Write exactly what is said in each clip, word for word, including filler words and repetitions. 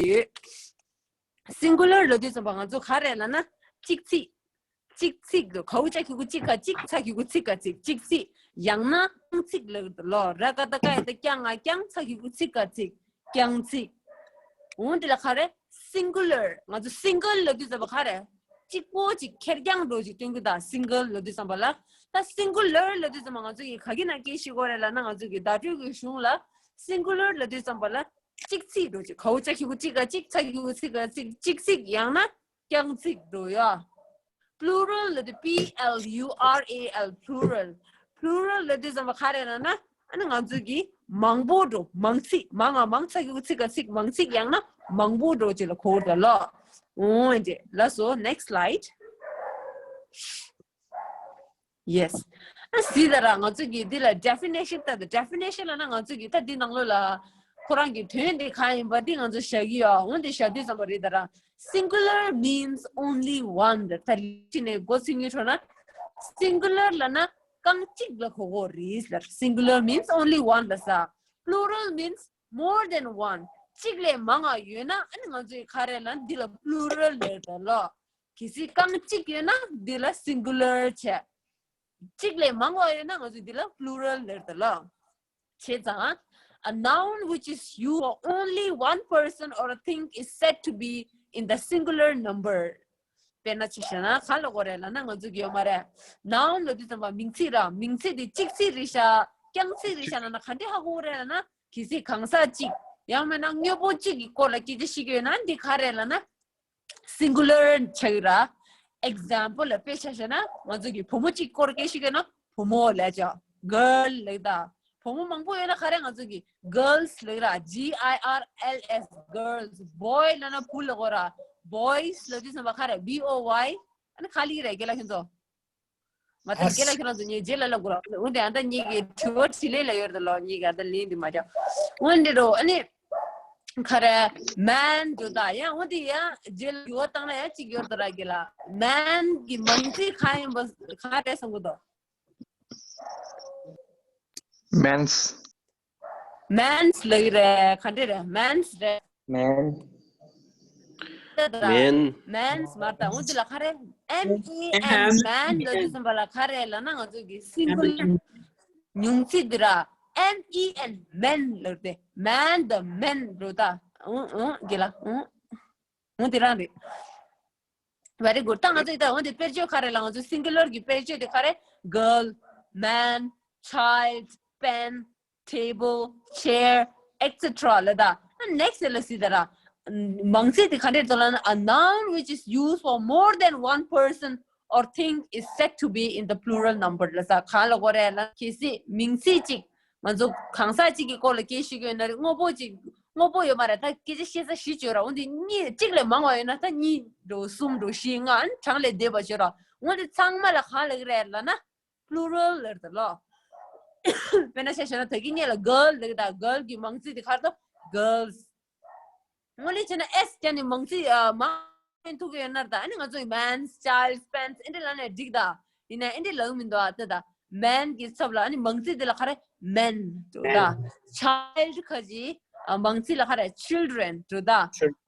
ཡོད། སིང་གུ་ལར་ལབ་དུས་ཙམ་པ་ང་ཚོ་ག་རེ་ལབ་ན་གཅིག་ཚིག་གཅིག་ཚིག་ལ་གའུ་ཅ་གི་གུ་གཅིག་ག་གཅིག་ཚ་གི་གུ་ཚིག་ག་ཚིག་གཅིག་ཚིག་ཡང་ན་རྐྱང་ཚིག་ལབ་ལོ། ར་ཀ་ཏ་ཀ་ཡ་ཏ་རྐྱང་ང་རྐྱང་ཚ་གི་གུ་ཚིག་ག་ཚིག་རྐྱང་ཚིག་འོ་འདི་ལ་ག་རེ་སིང་གུ་ལར། ང་ཚོ་སིང་གལ་ལབ་དུས་ཙམ་པ་ག་རེ་གཅིག་པོ་གཅིག་ཁེར་རྐྱང་འགྲོ་གཅིག་སྟོན་གི་ད་སིང་གལ་ལབ་དུས་ཙམ་པ་ལ། ད་སིང་གུ་ལར་ལབ་དུས་ཙམ་པ་ང་ཚོ་གི་ག་གི་ནང་སྐད་ཤེས་དགོས་རེད་ལབ་ན་ང་ཚོ་གི་བརྡ་སྤྲོད་ཀྱི་གཞུང་ལ་སིང་གུ་ལར་ལབ་དུས་ཙམ་པ་ལ་གཅིག་ཚིག་འགྲོ་གཅིག་གའུ་ཅ་གི་གུ་གཅིག་ག་གཅིག་ཚ་གི་གུ་ཚིག་ག་ཚིག་གཅིག་ཚིག་ཡང་ན་རྐྱང་ཚིག་འགྲོ་ཡ། པུ་ལུ་རལ་ལབ་དུས་P L U R A L པུ་ལུ་རལ། པུ་ལུ་རལ་ལབ་དུས་ཙམ་པ་ག་རེ་ལབ་ན་ཨ་ནི་ང་ཚོ་གི་མང་པོ་འགྲོ་མང་ཚིག་མང་ང་མང་ཚ་གི་གུ་ཚིག་ག་ཚིག་མང་ཚིག་ཡང་ན་མང་པོ་འགྲོ་ཅིག་ལ་གོ་བར་ལ། འོ་འདི་ལ་སོ་next slide. Yes. ཨ་སི་ད་ར་ང་ཚོ་གི་འདི་ལ་definition ད་definition ལ་ན་ང་ཚོ་གི་ད་འདི་ནང་ལོ་ལ་ཁོ་རང་གི་དོན་འདི་གང་ཡིན་པ་འདི་ང་ཚོ་བཞག་གི་ཡོད། འོ་འདི་བཞག་དུས་ཙམ་པ་རེད་ད་ར། Singular means only one. ད་ལི་ཅི་ནས་འགོ་ཚུགས་ངེས་ཁྲོ་ན་singular ལ་ན་རྐང་གཅིག་ལ་གོ་གོ་རེད་ལ། Singular means only one ལ་ས། Plural means more than one. གཅིག་ལས་མང་བ་ཡོད་ན་ཨ་ནི་ང་ཚོའི་ཁ་རེ་ལ་འདི་ལ་plural ལབ་ད་ལོ། གལ་སྲིད་རྐང་གཅིག་ཡོད་ན་འདི་ལ་singular བྱས། གཅིག་ལས་མང་བ་ཡོད་ན་ང་ཚོས་འདི་ལ་plural ལབ་ད་ལོ། བྱས་ཙང་། A noun which is used for only one person or a thing is said to be in the singular number. དཔེར་ན་ཆ་བཞག་ན་ག་ལ་གོ་རེད་ལབ་ན་ང་ཚོ་གི་ཡོད་མ་རེད། Noun ལབ་དུས་ཙམ་པ་མིང་ཚིག་ར་མིང་ཚིག་དེ་གཅིག་ཚིག་རེད་ཤག་རྐྱང་ཚིག་རེད་ཤག་ལབ་ན་ག་འདྲས་ཧ་གོ་རེད་ལབ་ན་གལ་སྲིད་གང་ཟག་གཅིག་ཡང་མིན་ན་དངོས་པོ་གཅིག་གི་སྐོར་ལ་སྐད་ཆ་བཤད་ཀྱི་ཡོད་ན་འདི་ག་རེད་ལབ་ན། Singular ཆགས་ཀྱི་ར། Example ལ་དཔེ་ཆ་བཞག་ན་ང་ཚོ་གི་བུ་མོ་གཅིག་སྐོར་སྐད་ཤེས་ཀྱི་ན་བུ་མོ་ལབ་ཅག girl ལབ་ད། བུ་མོ་མང་པོ་ཡོད་ན་ག་རེ་ང་ཚོ་གི་girls ལབ་ར། G I R L S girls. Boy ལབ་ན་བུ་ལ་གོ་ར། Boys ལབ་དུས་ཙམ་པ་ག་རེ་B O Y ཨ་ནི་ག་ལི་རེད་རྒན་ལགས་ཁྱོད་ཚོ། མ་ཐག་རྒན་ལགས་ཁྱོད་རང་ཚོ་ངས་རྗེས་ལ་ལབ་དགོས་ར། འོན་ཏེ་ཨ་ད་ངེད་ཀྱི་དྲི་བ་དྲིས་ལན་ལ་ཡོད་རེད་ལོ། ངེད་ཀྱི་ཨ་ད་ལན་འདི་མ་རྒྱག་འོན་ཏེ་རོ་ཨ་ནི། ག་རེ། man འགྲོ་ད་ཡང་འོ་དེ་ཡང་རྗེས་ལ་འགྱུར་བ་བཏང་ན་ཡང་གཅིག་ཡོད་དོ་ར་གི་ལ། man གི་མང་ཚིག་གང་ཡིན་པ་གང་རེད་བསམ་གི་འདུག Men's. Men's ལབ་ཀྱི་རེད། ག་འདྲ་རེད། Men's རེད། Men. Men. Men's མ་ད་འོ་དེ་ལ་ག་རེ། M E N man ལབ་དུས་ཙམ་པ་ལ་ག་རེ་ལབ་ན་ང་ཚོ་གི་singular ཉུང་ཚིག་འདི་ར། M E N men ལབ་དེ། Man དང་men རོ་ད། འོ་འོ་དེ་ལ་འོ། འོ་དེ་རང་རེད། Very good. ད་ང་ཚོ་ད་འོ་དེ་དཔེར་བརྗོད་ག་རེ་ལ་ང་ཚོ་singular གི་དཔེར་བརྗོད་དེ་ག་རེ། Girl, man, child, pen, table, chair, et cetera ལ་ད། Next ལ་སི་ད་ར། མང་ཚིག་དེ་ག་འདྲས་འདུག་ལབ་ན། A noun which is used for more than one person or thing is said to be in the plural number ལ་ས། གང་ལ་གོ་རེད་ལ། གལ་སྲིད་མིང་ཚིག་ཅིག་ང་ཚོ་གང་ཟག་ཅིག་གི་སྐོར་ལ་སྐད་ཤེས་ཀྱི་ཡོད་ན་རེད། དངོས་པོ་ཅིག་དངོས་པོ་ཡོད་མ་རེད། ད་སྐད་ཆ་བཤད་ས་བཞི་བརྗོད་ར། འོན་ཏེ་གཉིས་གཅིག་ལས་མང་བ་ཡོད་ན་ད་གཉིས་འགྲོ་གསུམ་འགྲོ་བཞི་ལྔ་ཨ་ནི་གྲངས་ལས་འདས་པ་བརྗོད་ར། འོན་ཏེ་ཚང་མ་ལ་གང་ལབ་ཀྱི་རེད་ལབ་ན། Plural ལབ་ད་ལོ། དཔེར་ན་ཆ་བཞག་ན་ད་གིན་ངེད་ལ་girl ལབ་ད། Girl གི་མང་ཚིག་དེ་ག་རེ་འདུག Girls. དངོས་གནས་བྱས་ན་S བརྒྱབ་ནས་མང་ཚིག་ཨ་མང་ཐུག་གི་ཡོད་ན་ད། ཨ་ནི་ང་ཚོ་men's, child's, pen's ཨེ་འདྲ་ལབ་ནས་འགྲིག་ད། ཡིན་ན་ཨེ་འདྲ་ལབ་མི་འདུག་ཨ་ད་ད། Man གི་ཚབ་ལ་ཨ་ནི་མང་ཚིག་དེ་ལ་ག་རེ། Men འགྲོ་ད། Child ཁ་ཅིག་ཨ་མང་ཚིག་ལ་ག་རེ། Children འགྲོ་ད།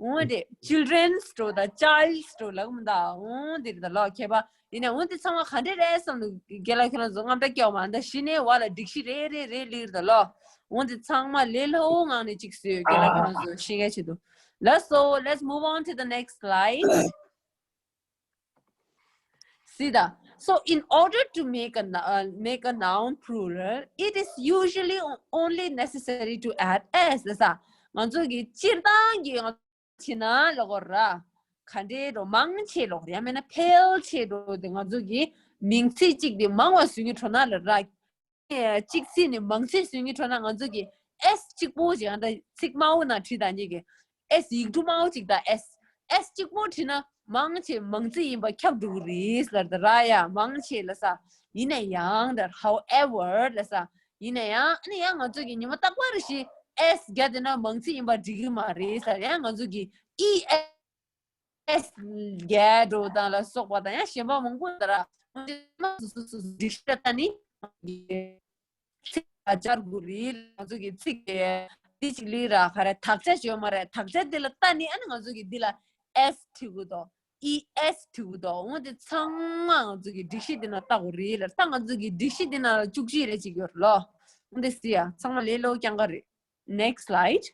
འོ་དེ་children's འགྲོ་ད། Child's འགྲོ་ལབ་མི་འདུག་འོ་དེ་རེད་ད་ལོ། མཁས་པ། ཡིན་ནའི་འོ་དེ་ཚང་མ་ག་འདྲས་རེད་བསམ་ནས་རྒན་ལགས་ཁྱེད་རང་ཚོ་དངངས་སྐྲག་སྐྱེ་བ་མ་འདྲ་ཞི་ནས་བ་ལ་སྒྲིག་གཞི་རེ་རེ་རེ་ལིར་ད་ལོ། འོ་དེ་ཚང་མ་ལས་སླ་བོ་ངང་ནས་ཅིག་བཟོས་རྒན་ལགས་ཁྱེད་རང་ཚོ་ཤེས་མཁན་ཆེད་དུ། Let's so let's move on to the next slide. See the so in order to make a n- uh, make a noun plural, it is usually o- only necessary to add s. ལ་ས་ང་ཚོ་གི་སྤྱིར་བཏང་གི་ང་ཕྱིན་ན་ལོག་ར། ག་འདྲའི་རོ་མང་ཆེ་ལོག་ཡང་མིན་ན་ཕལ་ཆེ་རོ་དེ་ང་ཚོ་གི་མིང་ཚིག་གཅིག་དེ་མང་བ་བཟོ་གི་འགྲོ་ན་ལ་ར། གཅིག་ཚིག་ནི་མང་ཚིག་བཟོ་གི་འགྲོ་ན་ང་ཚོ་གི་S གཅིག་པོ་ཅིག་ཡང་ད་ཚིག་དམའ་བོ་ནང་བྲིས་དང་གཉིས་ཀྱི་S ཡིག་འབྲུ་དམའ་བོ་ཅིག་ད་S S གཅིག་པོ་བྲིས་ན་མང་ཆེ་མང་ཚིག་ཡིན་པ་ཁྱབ་འགྲོ་གི་རེད་ལ་ད་ར། ཡ་མང་ཆེ་ལ་ས་ཡིན་ན་ཡང་ད་however ལ་ས་ཡིན་ན་ཡང་ཨ་ནི་ཡང་ང་ཚོ་གི་ཉི་མ་རྟག་པར་ཞིག་S བརྒྱབ་བསྡད་ན་མང་ཚིག་ཡིན་པ་འགྲིག་གི་མ་རེད་ས། ཡང་ང་ཚོ་གི་E S རྒྱ་འགྲོ་དང་ལ་སོགས་པ་དང་ཡང་གཞན་པ་མང་པོ་ལ་ར་སོ་སོ་སོ་སོ་སྒྲིག་གཞི་ད་ནི་ཚིག་ལ་སྦྱར་དགོས་རེད། ང་ཚོ་གི་ཚིག་གི་ འདི་གཅིག་ལུས་ར་ག་རེ་དག་ཆ་བྱོས་མ་རེད། དག་ཆ་འདི་ལ་ལྟ་ནི་ཨ་ནི་ང་ཚོ་གི་འདི་ལ་S་བྲིས་དགོས་དོ། ཨི་S་བྲིས་དགོས་དོ། འོ་འདི་ཚང་མ་ང་ཚོ་གི་སྒྲིག་གཞི་འདི་ན་ལྟ་དགོས་རེད་ལ། ད་ང་ཚོ་གི་སྒྲིག་གཞི་འདི་ན་བཅུ་གཅིག་རེ་གཅིག་ཡོད་རེད་ལོ། འོ་འདི་སི་ཡ་ཚང་མ་ལས་ལོ་རྐྱང་ག་རེད། Next slide.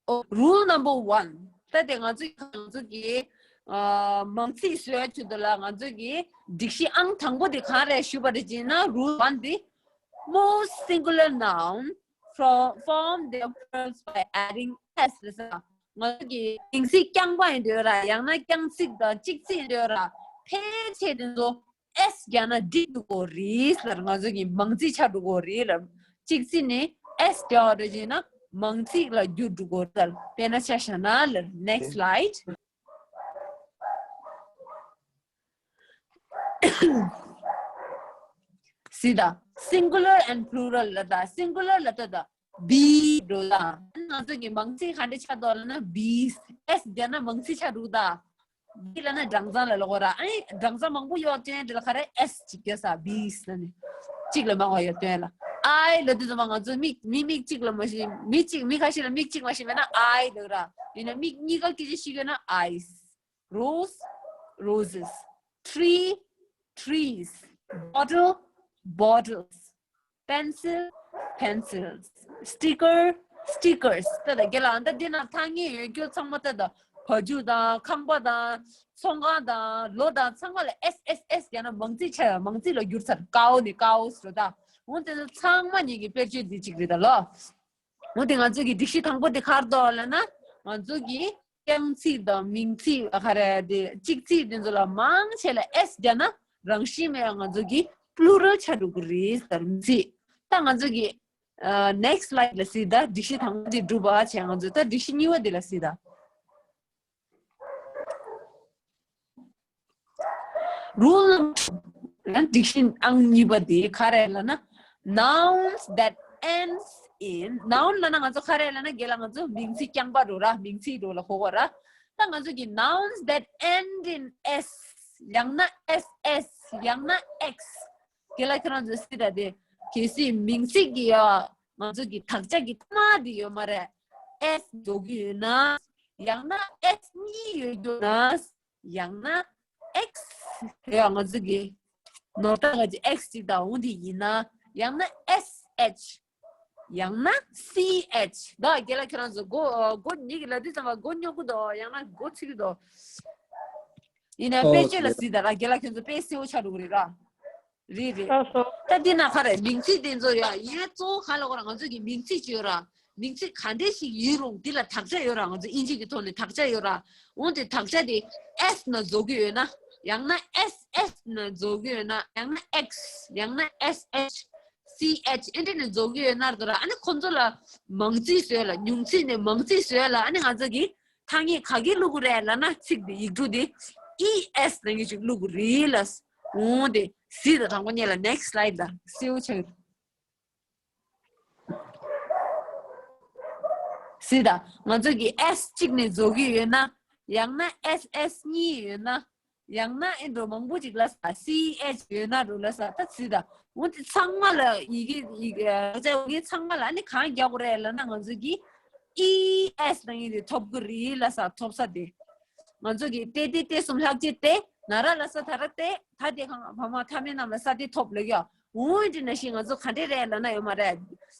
Oh, rule number one. ད་དེ་ང་ཚོ་ང་ཚོ་གི་ཨ་མང་ཚིག་བཟོས་ཆུ་དུ་ལ་ང་ཚོ་གི་སྒྲིག་གཞི་ཨང་དང་པོ་དེ་གང་རེད་ཞུ་བ་རེད་ཅེ་ན། Rule one དེ། Most singular noun from form their plurals by adding S རེད་ས། ང་ཚོ་གི་མིང་ཚིག་རྐྱང་པ་ཡིན་འདོད་ར། ཡང་ན་རྐྱང་ཚིག་དང་གཅིག་ཚིག་ཡིན་འདོད་ར། ཕལ་ཆེར་དེ་ཚོ་S་རྒྱག་ན་འགྲིག་འགྲོ་གི་རེད་ལ། ང་ཚོ་གི་མང་ཚིག་ཆགས་འགྲོ་གི་རེད་ལ། གཅིག་ཚིག་ནི་S་རྒྱག་པ་རེད་ཅེ་ན་མང་ཚིག་ལ་འགྱུར་འགྲོ་གི་རེད་ལ། དཔེར་ན་ཆ་བཞག་ན་ལ། Next slide. སི་ད། Singular and plural ལ་ད། Singular ལ་ད་ད། Bee འགྲོ་ད། ང་ཚོ་གི་མང་ཚིག་ག་འདྲ་ཆགས་འདུག་ལ་ན། Bees། S་རྒྱག་ན་མང་ཚིག་ཆགས་འགྲོ་ད། འདི་ལ་ན་སྦྲང་རྩི་ལ་ལོག་ར། ཨ་ནི་སྦྲང་རྩི་མང་པོ་ཡོད་དོན་འདི་ལ་ག་རེ་S་གཅིག་རྒྱག་ས། Bees་ལ་ནི་གཅིག་ལ་མང་བ་ཡོད་དོན་ལ། I་ལ་དུས་ཚོད་མ་ང་ཚོ་མིག་མི་མིག་གཅིག་ལ་མ་ཤེས། མི་གཅིག་མི་ཁ་ཤས་ལ་མིག་གཅིག་མ་ཤེས་མེད་ན་I་ལ་ར། ཡིན་ན་མིག་གཉིས་ཀ་སྐད་ཆ་ཤེས་ཡོད་ན་eyes། Rose, roses. Tree, trees. Bottle, bottles. Pencil, pencils. Sticker, stickers. ད་ད་རྒན་ལགས་ད་འདི་ན་ཐ་སྙད་ཡོད་རྒྱུ་ཚང་མ་ད་ད་བ་ཕྱུགས་དང་ཁང་པ་དང་ཚོང་ཁང་དང་ལོ་དང་ཚང་མ་ལ་S S S་ཡང་ན་མང་ཚིག་ཆགས་ཡ། མང་ཚིག་ལ་བསྒྱུར་ཚར། ཀའོ་ནི་ཀའོ་སི་རེད་ད། འོ་དེ་ཚོ་ཚང་མ་ཉིད་ཀྱི་དཔེར་བརྗོད་འདི་གཅིག་རེད་ད་ལོ། འོ་དེ་ང་ཚོ་གི་སྒྲིག་གཞི་དང་པོ་དེ་ག་རེ་འདུག་ལབ་ན། ང་ཚོ་གི་རྐྱང་ཚིག་དང་མིང་ཚིག་ག་རེ་དེ་གཅིག་ཚིག་དེ་ཚོ་ལ་མང་ཆེ་ལ་S་རྒྱག་ན་རང་བཞིན་མེད་ང་ཚོ་གི་plural་ཆགས་འགྲོ་གི་རེད་ཟེར། མིང་ཚིག་ད་ང་ཚོ་གི་ཨ་next slide་ལ་གཟིགས་ད། སྒྲིག་གཞི་དང་པོ་དེ་འགྲུབ་པ་བྱས། ང་ཚོ་ད་སྒྲིག་གཞི་གཉིས་པ་དེ་ལ་གཟིགས་ད། Rule number two. སྒྲིག་གཞི་ཨང་གཉིས་པ་དེ་ག་རེ་ལབ་ན། Nouns that ends in. Noun་ལབ་ན་ང་ཚོ་ག་རེ་ལབ་ན། རྒན་ལགས་ང་ཚོ་མིང་ཚིག་རྐྱང་པ་འགྲོ་ར། མིང་ཚིག་འགྲོ་ལ་གོ་གོ་ར། ད་ང་ཚོ་གི་nouns that end in S། ཡང་ན་S S། ཡང་ན་X། རྒན་ལགས་ཁྱེད་རང་ཚོ་གཟིགས་ད་དེ། གལ་སྲིད་མིང་ཚིག་གི་ཡ་ང་ཚོ་གི་དག་ཆ་གི་མཐའ་མ་དེ་ཡོད་མ་རེད། S་འགྲོ་གི་ཡོད་ན། ཡང་ན་S་གཉིས་ཡོད་རྒྱུ་ན། ཡང་ན་X། ཡ་ང་ཚོ་གི་ནོར་ད་ག་ཅི་X་གཅིག་དང་འོང་དེ་ཡིན་ན། ཡང་ན་S H། ཡང་ན་C H། ད་རྒན་ལགས་ཁྱེད་རང་ཚོ་མགོ་མགོ་ཉིད་ཀྱི་ལབ་དུས་ཙམ་པ་མགོ་རྙོག་གི་འདུག་ཡང་ན་མགོ་ཚིག་གི་འདུག་ཡིན་ན་དཔེ་ཆ་ལ་གཟིགས་ད་ར། རྒན་ལགས་ཁྱེད་ཚོ་དཔེ་གསལ་བོ་ཆགས་འགྲོ་གི་རེད་ར། རེད་རེད། ལགས་སོ། ད་འདི་ན་ག་རེ་མིང་ཚིག་དེ་ཚོ་ཡ་ཡིན་ན་གཙོ་བོ་ག་ལ་གོ་ར། ང་ཚོ་གི་མིང་ཚིག་ཅིག་ཡོད་ར། མིང་ཚིག་ག་འདྲས་ཤིག་ཡིན་རུང་འདི་ལ་དག་ཆ་ཡོད་ར། ང་ཚོ་དབྱིན་ཇི་གི་ཐོག་ནས་དག་ཆ་ཡོད་ར། འོན་ཏེ་དག་ཆ་དེ་S་ནང་འཛུལ་གྱི་ཡོད་ན། ཡང་ན་S S་ནང་འཛུལ་གྱི་ཡོད་ན། ཡང་ན་X། ཡང་ན་S H། C H་ཨེ་འདྲས་ནང་འཛུལ་གྱི་ཡོད་ན་ར། ཨ་ནི་ཁོ་ཚོ་ལ་མང་ཚིག་བཟོས་ལ། ཉུང་ཚིག་ནས་མང་ཚིག་བཟོས་ལ། ཨ་ནི་ང་ཚོ་གི་ཐ་སྙད་ག་གི་བླུག་གི་རེད་ལབ་ན། ཚིག་དེ་ཡིག་འབྲུ་དེ་E S་ནང་གི་ཅིག་བླུག་གི་རེད་ལ། འོང་དེ་གཟིགས་ད། དང་པོ་ཉིད་ལ་next slide་ལ་གཟིགས་ཆེ། གཟིགས་ད། ང་ཚོ་གི་S་གཅིག་ནས་འཛུལ་གྱི་ཡོད་ན། ཡང་ན་S S་གཉིས་ཡོད་ན། ཡང་ན་ཨེ་འགྲོ་མང་པོ་ཅིག་ལ་ས། C H་ཡོད་ན་འགྲོ་ལ་ས། ད་གཟིགས་ད། འོ་དེ་ཚང་མ་ལ་ཡི་གེ་ཡི་གེ་ཡི་གེ་ཚང་མ་ལ་ཨ་ནི་གང་རྒྱག་དགོས་རེད་ལབ་ན། ང་ཚོ་གི་E S་ནང་ཡིན་དེ་ཐོབ་གི་རེད་ལ་ས། ཐོབ་ས་དེ། ང་ཚོ་གི་ཏེ་ཏེ་ཏེ་གསུམ་ལྷག་ཅེས་ཏེ། ན་ར་ལ་ས། ད་ར་ཏེ། ད་དེ་གང་བ་མ་མཐའ་མེད་རྣམས་ལ་ས་དེ་ཐོབ་ལ་ཡ། འོན་ཏེ་ན་ཤི་ང་ཚོ་ག་འདྲས་རེད་ལབ་ན་ཡོད་མ་རེད།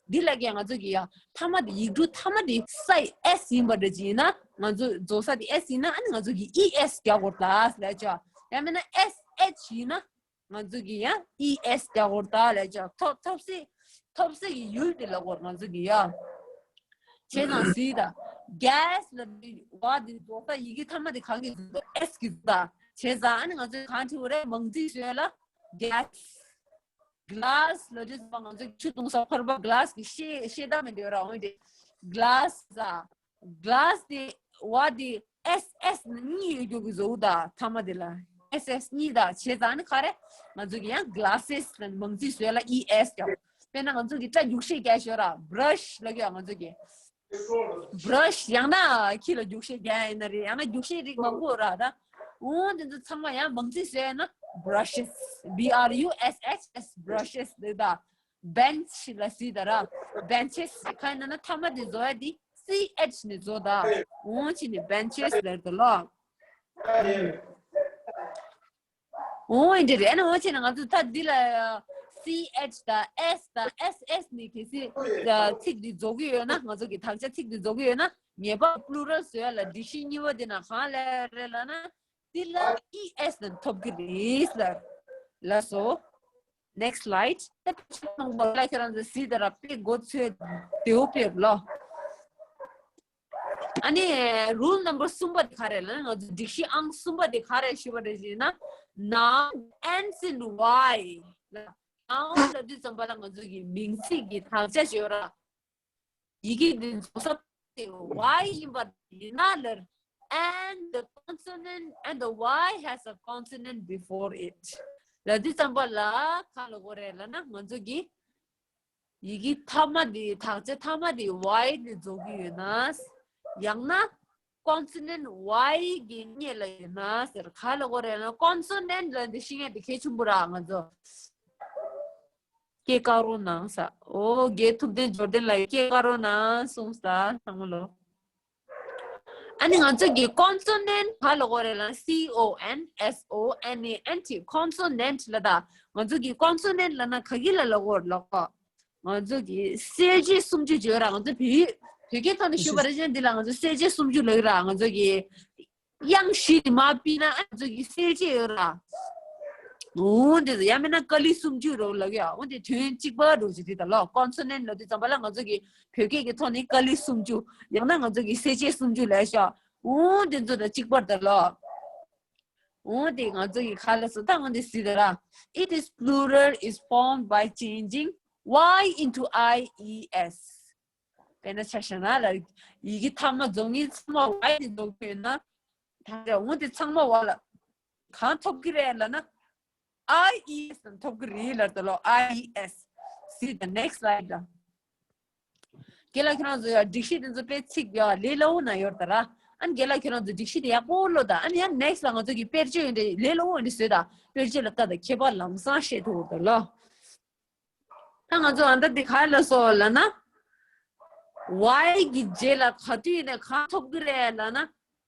འདི་ལ་ཀྱང་ང་ཚོ་གི་ཡ་མཐའ་མ་དེ་ཡིག་འབྲུ་མཐའ་མ་དེ་ས་S་ཡིན་པ་འདྲ་ཅིག་ཡིན་ན། ང་ཚོ་རྫོགས་ས་དེ་S་ཡིན་ན། ཨ་ནི་ང་ཚོ་གི་E S་རྒྱག་དགོས་ད་ལ་ཅ། ཡང་མིན་ན་S H་ཡིན་ན། ང་ཚོ་གི་ཡང་E S་རྒྱག་དགོས་ད་ལ་ཅ། ཐོབ་ཐོབ་སེ་ཐོབ་སེ་གི་ཡུལ་དེ་ལ་གོ་ང་ཚོ་གི་ཡ། བྱས་ཙང་གཟིགས་ད། Gas་ལ་བ་དེ་རྫོགས་ས་ཡི་གེ་མཐའ་མ་དེ་གང་གི་རྫོགས་ས། S་གི་རྫོགས་ས། བྱས་ཙང་ཨ་ནི་ང་ཚོས་གང་བྲིས་དགོས་རེད། མང་ཚིག་བཟོས་ལ་gas། Glass་ལ་དེ་ཚོ་ང་ཚོ་ཆུ་བཏུང་ས་ཕོར་པ་glass་གི་ཤེས་ཤེས་ད་མི་འདོད་ར། འོན་ཏེ་glass་ཟ། Glass་དེ་བ་དེ་S S་ནི་གཉིས་ཡོད་རྒྱུ་གི་བཟོ་ད་མཐའ་མ་དེ་ལ་S S་གཉིས་ད། བྱས་ཙང་ནི་ག་རེ་ང་ཚོ་གི་ཡང་glasses་ལ་མང་ཚིག་བཟོས་ལ་E S་རྒྱག་དཔེར་ན་ང་ཚོ་གི་སྐྲ་རྒྱུག་ཤེས་རྒྱག་ཤོར་ར། Brush་ལ་གི་ང་ཚོ་གི Brush་ཡང་ན་ཁྱི་ལ་རྒྱུག་ཤེས་རྒྱག་ཡིན་ན་རེད། ཡང་ན་རྒྱུག་ཤེས་རིགས་མང་པོ་ར་ད། འོ་དེ་ཚོ་ཚང་མ་ཡང་མང་ཚིག་བཟོས་ན་brushes, B R U S H S, brushes ལབ་ད། Bench ལ་གཟིགས་དང་ར། Benches གང་ཡིན་ན་མཐའ་མ་དེ་བཟོ་ཡ་དེ་C H ནས་བཟོ་ད། འོ་ཅི་ནས་benches ལབ་ད་ལོ། འོ་ཡིན་འདི་རེད། ཨ་ནི་འོ་བྱས་ན་ང་ཚོ་ད་འདི་ལ་C H དང་S དང་S S ནས་གལ་སྲིད་ཚིག་འདི་རྫོགས་ཀྱི་ཡོད་ན། ང་ཚོ་གི་དག་ཆ་ཚིག་འདི་རྫོགས་ཀྱི་ཡོད་ན། ངེས་པར་plural བཟོ་ཡ་ལ་སྒྲིག་གཞི་གཉིས་པ་འདི་ན་གང་ལ་རེད་ལབ་ན། འདི་ལ་E S ནས་ཐོབ་ཀྱི་རེད་ལབ། ལགས་སོ། Next slide. ད་ཁྱེད་རང་ཚོ་གཟིགས་དང་ར། དཔེ་མགོ་ཚོས་བདེ་བོ་དཔེ་ལོ། ཨ་ནི་rule number གསུམ་པ་དེ་ག་རེ་ལབ་ན། ང་ཚོ་སྒྲིག་གཞི་ཨང་གསུམ་པ་དེ་ག་རེ་ཞུས་པ་རེད་ཟེར་ན། Noun ends in Y. Noun ལབ་དུས་ཙམ་པ་ལ་ང་ཚོ་གི་མིང་ཚིག་གི་དག་ཆ་ཞིག་ཡོད་ར། ཡི་གེ་འདི་རྫོགས་ས་དེ་Y ཡིན་པ་ཡིན་ན་ལར། And the consonant and the Y has a consonant before it. ལབ་དུས་ཙམ་པ་ལ་ག་ལ་གོ་རེད་ལབ་ན། ང་ཚོ་གི་ཡི་གེ་མཐའ་མ་དེ། དག་ཆ་མཐའ་མ་དེ་Y ནས་རྫོགས་ཀྱི་ཡོད་ན། ཡང་ན་consonant Y གི་སྔོན་ལ་ཡོད་ན་ཟེར། ག་ལ་གོ་རེད་ན། consonant ལབ་དེ་ཤེས་ཡ་དེ་གལ་ཆེན་པོ་ར། ང་ཚོ་སྐྱེས་སྐར་རོ་ནང་ས། འོ་དགེ་ཐུབ་བསྟན་འབྱོར་ལྡན་ལགས་སྐྱེས་སྐར་རོ་ནང་གསུངས་ས་ཚང་མ་ལོ། ཨ་ནི་ང་ཚོ་གི་consonant ག་ལ་གོ་རེད་ལ། C O N S O N A N T, consonant ལབ་ད། ང་ཚོ་གི་consonant ལབ་ན་ག་གི་ལ་ལ་གོ་རེད་ལ་གོ། ང་ཚོ་གི་གསལ་བྱེད་སུམ་ཅུ་བརྗོད་ར། ང་ཚོ་བོད་བོད་སྐད་ཐོག་ནས་ཞུས་པ་རེད་ཅེ་ན། འདི་ལ་ང་ཚོ་གསལ་བྱེད་སུམ་ཅུ་ལབ་ཀྱི་ར། ང་ཚོ་གི་དབྱངས་བཞི་དེ་མར་ཕུད་ན་ང་ཚོ་གི་གསལ་བྱེད་ཡོད་ར། འོ་འདི་ཚོ་ཡང་མིན་ན་ཀ་ལི་སུམ་ཅུ་རོ་ལབ་ཀྱི་ཡ། འོ་འདི་དོན་གཅིག་པ་རོ་ཅིག་དེ་ད་ལོ། consonant ལབ་དུས་ཙམ་པ་ལ་ང་ཚོ་གི་བོད་སྐད་ཀྱི་ཐོག་ནས་ཀ་ལི་སུམ་ཅུ། ཡང་ན་ང་ཚོ་གི་གསལ་བྱེད་སུམ་ཅུ་ལབ་ཤག་འོ་འདི་ཚོ་དང་གཅིག་པར་ད་ལོ། འོ་དེ་ང་ཚོ་གི་ག་ལ་སོ། ད་འོ་དེ་གཟིགས་དང་ར། It is plural is formed by changing Y into I E S. དཔེར་ན་ཆ་བཞག་ན་ལ། ཡི་གེ་མཐའ་མ་རྫོགས་ངེས་ཚང་མ་Y ནས་རྫོགས་ཀྱི་ཡོད་ན། ད་རེ་འོ་དེ་ཚང་མ་བ་ལ་གང་ཐོབ་ཀྱི་རེད་ལབ་ན། I E S ཐོབ་ཀྱི་རེད་ལབ་ད་ལོ། I E S. See the next slide ལ། རྒན་ལགས་ཁྱེད་རང་ཚོ་ཡ་སྒྲིག་གཞི་དེ་ཚོ་དཔེ་ཚིག་ཡ་ལས་སླ་བོ་ན་ཡོད་ད་ར། ཨ་ནི་རྒན་ལགས་ཁྱེད་རང་ཚོ་སྒྲིག་གཞི་དེ་ཡག་པོ་ཀློག་དང་། ཨ་ནི་ཡང་next ལ་ང་ཚོ་གི་དཔེར་བརྗོད་ཡོད་འདྲ་ལས་སླ་བོ་འདྲ་བཟོས་དང་། དཔེར་བརྗོད་ལ་ལྟ་དང་ཁྱད་པར་ལམ་སང་ཤེས་ཐུབ་ད་ལོ། ད་ང་ཚོ་ཨ་ད་འདི་ག་ལ་སོ་ལབ་ན། Y གི་རྗེས་ལ་ག་དུས་ནས་གང་ཐོབ་ཀྱི་རེད་ལབ་ན།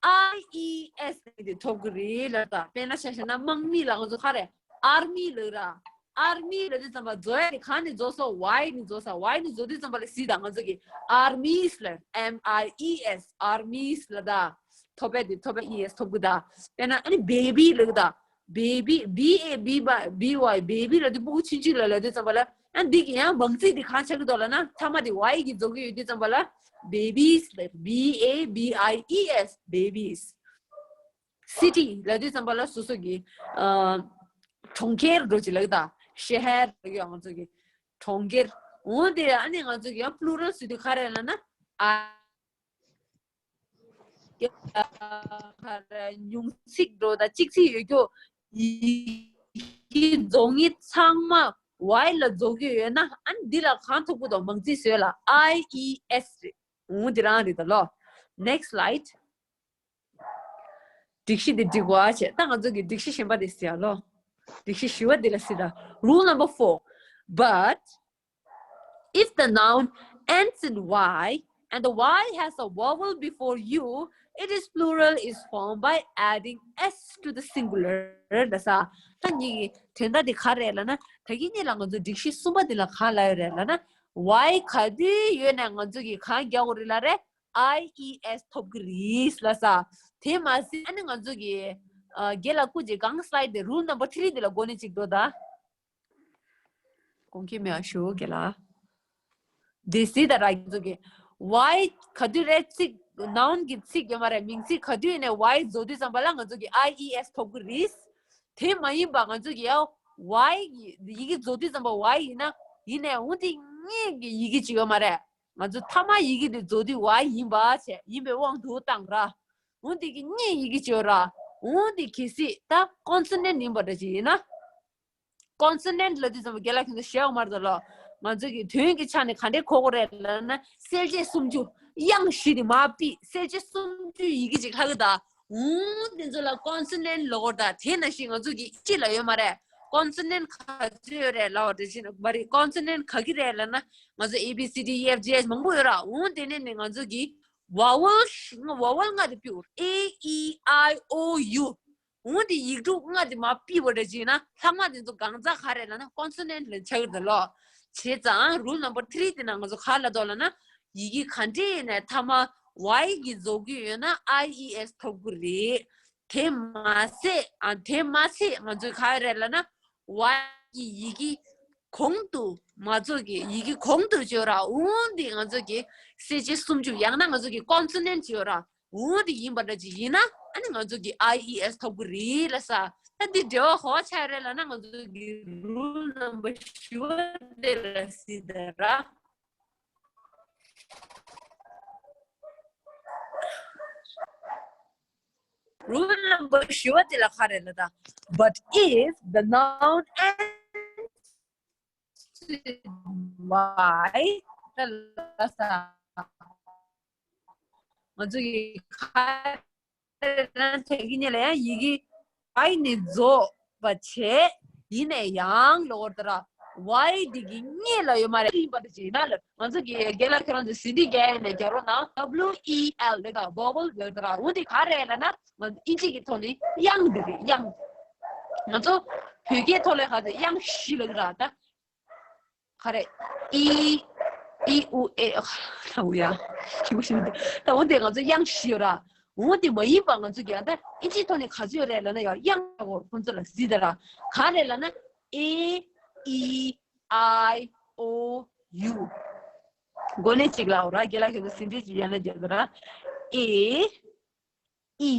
I E S དེ་ཐོབ་ཀྱི་རེད་ལབ་ད། དཔེར་ན་ཆ་བཞག་ན་དམག་མི་ལ་ང་ཚོ་ག་རེ། army ལབ་ར། army ལབ་དུས་ཙམ་པ་རྫོགས་ཡ་དེ་གང་ནས་རྫོགས་སོ། Y ནས་རྫོགས་ས། Y ནས་རྫོགས་དུས་ཙམ་པ་ལ་གཟིགས་དང་། ང་ཚོ་གི་armies ལབ། M I E S, armies ལབ་ད། ཐོབ་པ་དེ་ཐོབ་པ་E S ཐོབ་ཀྱི་ད། དཔེར་ན་ཨ་ནི་baby ལབ་ཀྱི་ད། baby, B A B Y, B Y, baby ལབ་དུས་སྤུ་གུ་ཆུང་ཆུང་ལ་ལབ་དུས་ཙམ་པ་ལ། ཨ་འདི་གི་ཡང་མང་ཚིག་འདི་གང་ཆགས་ཀྱི་འདུག་ལབ་ན། མཐའ་མ་དེ་Y གིས་རྫོགས་ཀྱི་ཡོད་དུས་ཙམ་པ་ལ། babies ལབ། B A B I E S, babies. city ལབ་དུས་ཙམ་པ་ལ་སོ་སོ་གི་ཨ་གྲོང་ཁྱེར་འདྲ་ཅིག་ལབ་ཀྱི་ད། ཤ་ཧར་ལབ་ཀྱི་ཡོད། ང་ཚོ་གི་གྲོང་ཁྱེར། འོ་དེ་ཨ་ནི་ང་ཚོ་གི་ཡང་plural བཟོ་དུས་ག་རེ་ལབ་ན། ཨ། ཉུང་ཚིག་འདྲ་དང་གཅིག་ཚིག་ཡོད་རྒྱུ། ཡི་གེ་རྫོགས་ངེས་ཚང་མ་Y ལ་རྫོགས་ཀྱི་ཡོད་ན། ཨ་ནི་འདི་ལ་གང་ཐོབ་ཀྱི་འདུག་མང་ཚིག་བཟོས་ལ་I E S རེད། འོ་འདི་རང་རེད་ད་ལོ། Next slide. སྒྲིག་གཞི་འདི་འགྲིག་པ་བྱས། ད་ང་ཚོ་གི་སྒྲིག་གཞི་གཞན་པ་དེ་གཟིགས་ཡ་ལོ། སྒྲིག་གཞི་བཞི་པ་འདི་ལ་གཟིགས་དང་། Rule number four. But if the noun ends in Y and the Y has a vowel before U, it is plural is formed by adding S to the singular. ལ་ས། ད་ངེད་ཀྱི་དོན་དག་འདི་ག་རེད་ལབ་ན། ད་གིན་ཉིད་ལ་ང་ཚོ་སྒྲིག་གཞི་གསུམ་པ་འདི་ལ་གང་ལབ་ཡོད་རེད་ལབ་ན། Y ག་དུས་ཡོད་ནས་ང་ཚོ་གི་གང་རྒྱག་དགོས་རེད་ལབ་རེད། I E S ཐོབ་ཀྱི་རེད་ལ་ས། དེ་མ་ཟད་ཨ་ནི་ང་ཚོ་གི་ཨ་རྒན་ལགས་སྐུ་མཁྱེན་གང་slide དེ་rule number three འདི་ལ་འགོ་ནས་གཅིག་འགྲོ་ད། དགོངས་འགལ་མེད་པ་ཞུ་རྒན་ལགས། དེ་གཟིགས་དང་ར། ང་ཚོ་གི་Y ག་དུས་རེད། ཚིག noun གི་ཚིག་ཡོད་མ་རེད། མིང་ཚིག་ག་དུས་ནས་Y རྫོགས་དུས་ཙམ་པ་ལ་ང་ཚོ་གི་I E S ཐོབ་ཀྱི་རེད། དེ་མ་ཡིན་པ་ང་ཚོ་གི་ཡ་Y ཡི་ཡི་གེ་རྫོགས་དུས་ཙམ་པ་Y ཡིན་ན། ཡིན་ནའི་འོ་དེ་སྔོན་གྱི་ཡི་གེ་ཅིག་ཡོད་མ་རེད། ང་ཚོ་མཐའ་མ་ཡི་གེ་དེ་རྫོགས་དུས་Y ཡིན་པ་བྱས། ཡིན་པའི་དབང་དུ་བཏང་ར། འོ་དེ་གི་སྔོན་ཡི་གེ་ཅིག་ཡོད་ར། འོ་དེ་གལ་སྲིད་ད་consonant ཡིན་པ་འདྲ་ཅིག་ཡིན་ན། consonant ལབ་དུས་ཙམ་པ་རྒན་ལགས་ཁྱེད་ཚོ་ཤེས་ཡོད་མ་རེད་ལོ། ང་ཚོ་གི་དོན་གྱི་ཆ་ནས་ག་འདྲའི་གོ་དགོས་རེད་ལབ་ན། གསལ་བྱེད་སུམ་ཅུ། དབྱངས་བཞི་དེ་མར་ཕུད། གསལ་བྱེད་སུམ་ཅུ་ཡི་གེ་ཅིག་ལྷག་གི་ད། ཨུང་། དེ་ཚོ་ལ་consonant་ལབ་དགོས་རེད་ད། དེ་ནང་བཞིན་ང་ཚོ་གི་ཅི་ལབ་ཡོད་མ་རེད། consonant་ག་ཚོད་ཡོད་རེད་ལབ་པ་དེ་བཞིན་མ་རེད། consonant་ག་གི་རེད་ལབ་ན། ང་ཚོ A B C D E F G H མང་པོ་ཡོད་ར། ཨུང་། དེ་ནས་ནི་ང་ཚོ་གི་vowel vowel་ལྔ་དེ་ཕུལ། A E I O U། ཨུང་། དེ་ཡིག་འབྲུ་ལྔ་དེ་མར་ཕུལ་བ་འདྲ་བྱས་ན་ལྷག་མ་དེ་ཚོ་གང་ཟག་ག་རེ་ལབ་ན་consonant་ལ་ཆགས་ཀྱི་རེད་ལོ། བྱས་ཙང་rule number three་དེ་ན་ང་ཚོ་ག་ལབ་འདུག་ལབ་ན། ཡི་གེ་ག་འདྲས་ཡིན་ནའི་མཐའ་མ་Y་གིས་རྫོགས་ཀྱི་ཡོད་ན་I E S་ཐོབ་ཀྱི་རེད། དེ་མ་ཟད། ཨ། དེ་མ་ཟད་ང་ཚོས་ག་རེ་ལབ་ན། Y་གི་ཡི་གེ་གོང་དུ་མ་རྫོགས་ཀྱི་ཡི་གེ་གོང་དུ་བརྗོད་ར། ཨུང་། འདི་ང་ཚོ་གི་གསལ་བྱེད་སུམ་ཅུ། ཡང་ན་ང་ཚོ་གི་consonant་བརྗོད་ར། ཨུང་། འདི་ཡིན་པ་འདྲ་ཅིག་ཡིན་ན། ཨ་ནི་ང་ཚོ་གི་I E S་ཐོབ་ཀྱི་རེད་ལབ་ས། ད་འདི་འགྲེལ་བ་ག་པར་ཆགས་རེད་ལབ་ན། ང་ཚོ་གི་rule number བཞི་པ་དེ་ལ་གཟིགས་དང་ར། rule number བཞི་པ་དེ་ལ་ག་རེ་ལབ་ད། But if the noun ends with Y། ད་ལབ་ས། ང་ཚོ་གི་ག་རེ་ལབ་ན། དེ་གི་སྔོན་ལ་ཡང་ཡི་གེ་Y་ནི་རྫོགས་པ་བྱས། ཡིན་ནའི་ཡང་ལབ་དགོས་རེད་ད་ར། Y་འདི་གི་སྔོན་ལ་ཡོད་མ་རེད། ཡིན་པ་འདྲ་ཅིག་ཡིན་ན་ལབ། ང་ཚོ་གི་རྒན་ལགས་ཁྱེད་རང་ཚོ་ཟིན་བྲིས་རྒྱག་ཡས་ནས་རྒྱག་རོགས་གནང་། W E L་ལབ་ད་vowel་ལབ་ད་ར། འོ་འདི་ག་རེ་ལབ་ན། ང་ཚོ་དབྱིན་ཇི་གི་ཐོག་ནས་དབྱངས་འདི་རེད། དབྱངས། ང་ཚོ་བོད་སྐད་ཐོག་ལ་ག་ཚོད་དབྱངས་བཞི་ལབ་ཀྱི་ར་ད། ག་རེ། ཨི། ཨི་ཨུ་ཨེ། ཨ། ལ་འུ་ཡ། ཞིག་པོ་ཞིག་པོ་འདི། ད་འོ་འདི་ང་ཚོ་དབྱངས་བཞི་ཡོད་ར། འོ་འདི་མ་ཡིན་པ་ང་ཚོ་གི་ཨ་ད་ཨིན་ཇིའི་ཐོག་ནས་ག་ཚོད་ཡོད་རེད་ལབ་ན། ཡང་དབྱངས་ཡག་པོ་ཁོང་ཚོ་ལ་གཟིགས་དང་ར། ག་རེ་ལབ་ན། A E I O U། འགོ་ནས་གཅིག་ལབ་འོ་ར། རྒན་ལགས་ཁྱེད་ཚོ་ཟིན་བྲིས་ཅིག་ཡང་ན་རྒྱག་དང་ར། A E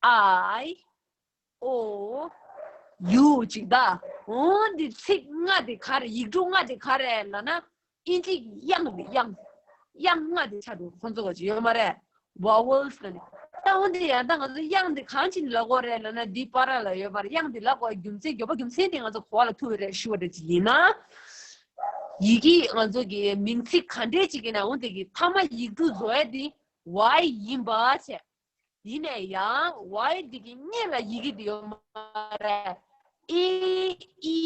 I O U་ཅིག་ད། འོ་འདི་ཚིག་ལྔ་དེ་ག་རེ། ཡིག་འབྲུ་ལྔ་དེ་ག་རེ་ལབ་ན། ཨིན་ཇི་གི་དབྱངས་དེ། དབྱངས། དབྱངས་ལྔ་དེ་ཆགས་འདུག་ཁོང་ཚོ་ག་ཅིག་ཡོད་མ་རེད། vowels་ལབ་ནས། ད་འོ་འདི་ཡང་ད་ང་ཚོ་དབྱངས་དེ་གང་ཅི་ནས་ལབ་དགོས་རེད་ལབ་ན། འདི་བར་ལ་ཡོད་པ་རེད། དབྱངས་དེ་ལབ་དགོས་རྒྱུ་མཚན། དགོས་པ་རྒྱུ་མཚན་དེ་ང་ཚོ་གོ་བ་ལ་ཐུག་ཡོད་རེད། ཞུ་བ་འདྲ་ཅིག་ཡིན་ན། ཡི་གེ་ང་ཚོ་གི་མིང་ཚིག་ག་འདྲས་ཅིག་ཡིན་ན། འོ་འདི་གི་མཐའ་མ་ཡིག་འབྲུ་རྫོགས་ཡས་དེ་Y་ཡིན་པ་བྱས། ཡིན་ནའི་ཡང་Y་འདི་གི་སྔོན་ལ་ཡི་གེ་འདི་ཡོད་མ་རེད། A E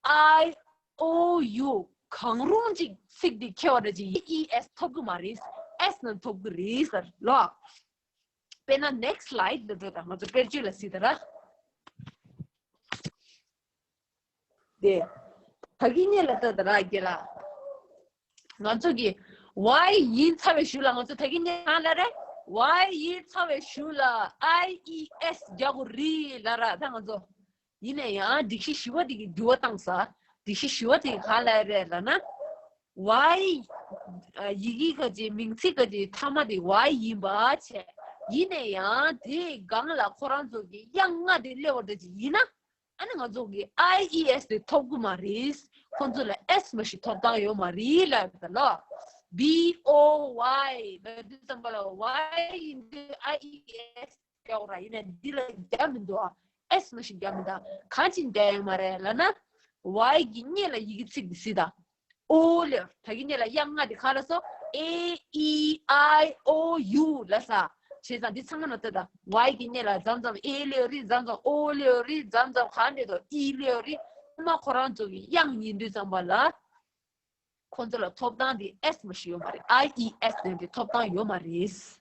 I O U། གང་རུང་ཅིག་ཚིག་འདི་ཁྱེར་བ་འདྲ་ཅིག་ཡིན། E S་ཐོབ་གི་མ་རེད། S་ནང་ཐོབ་གི་རེད་ཟེར་ལོ། དཔེར་ན་next slide་ལ་འགྲོ་དང་། ང་ཚོ་དཔེར་བརྗོད་ལ་གཟིགས་དང་ར། དེ། ད་གིན་སྔོན་ལ་ལྟ་དང་ར་རྒན་ལགས། ང་ཚོ་གི་Y་ཡིན་ཚར་བའི་གཞུག་ལ་ང་ཚོ་ད་གིན་སྔོན་གང་ལ་རེད། Y་ཡིན་ཚར་བའི་གཞུག་ལ་I E S་རྒྱག་དགོས་རེད་ལབ་ར། ད་ང་ཚོ། ཡིན་ན་ཡང་སྒྲིག་གཞི་བཞི་པ་དེ་གི་འགྱུར་བ་བཏང་ས། སྒྲིག་གཞི་བཞི་པ་དེ་ག་ལ་རེད་ལབ་ན། Y། ཡི་གེ་ག་ཅིག་མིང་ཚིག་ག་ཅིག་མཐའ་མ་དེ་Y་ཡིན་པ་བྱས། ཡིན་ན་ཡང་དེའི་སྒང་ལ་ཁོ་རང་ཚོ་གི་དབྱངས་ལྔ་དེ་སླེབས་པ་འདྲ་ཅིག་ཡིན་ན། ཨ་ནི་ང་ཚོ་གི་I E S་དེ་ཐོབ་གི་མ་རེད། ཁོང་ཚོ་ལ་S་མ་ཞིག་ཐོབ་ཐང་ཡོད་མ་རེད་ལབ་ད་ལོ། B O Y་ལབ་དུས་ཙམ་པ་ལ་Y་ཡིན་དུས་I E S་རྒྱག་ར། ཡིན་ན་འདི་ལ་རྒྱག་མི་འདུག་ཨ། S་མ་ཞིག་རྒྱག་མི་འདུག་གང་ཅི་རྒྱག་ཡོད་མ་རེད་ལབ་ན། Y་གི་སྔོན་ལ་ཡི་གེ་ཚིག་འདི་གཟིགས་དང་། O་ལབ། ད་གིན་སྔོན་ལ་དབྱངས་ལྔ་དེ་ག་ལ་སོ། A E I O U་ལབ་ས། བྱས་ཙང་འདི་ཚང་མ་ནོར་ལྟ་དང་། Y་གི་སྔོན་ལ་མཚམས་མཚམས་A་ལབ་རེད། མཚམས་མཚམས་O་ལབ་རེད། མཚམས་མཚམས་ག་འདྲ་དང་E་ལབ་རེད། ཚང་མ་ཁོ་རང་ཚོ་གི་དབྱངས་ཡིན་དུས་ཙམ་པ་ལ། ཁོང་ཚོ་ལ་ཐོབ་ཐང་དེ་S་མ་ཞིག་ཡོད་མ་རེད། I E S་ལབ་དེ་ཐོབ་ཐང་ཡོད་མ་རེད།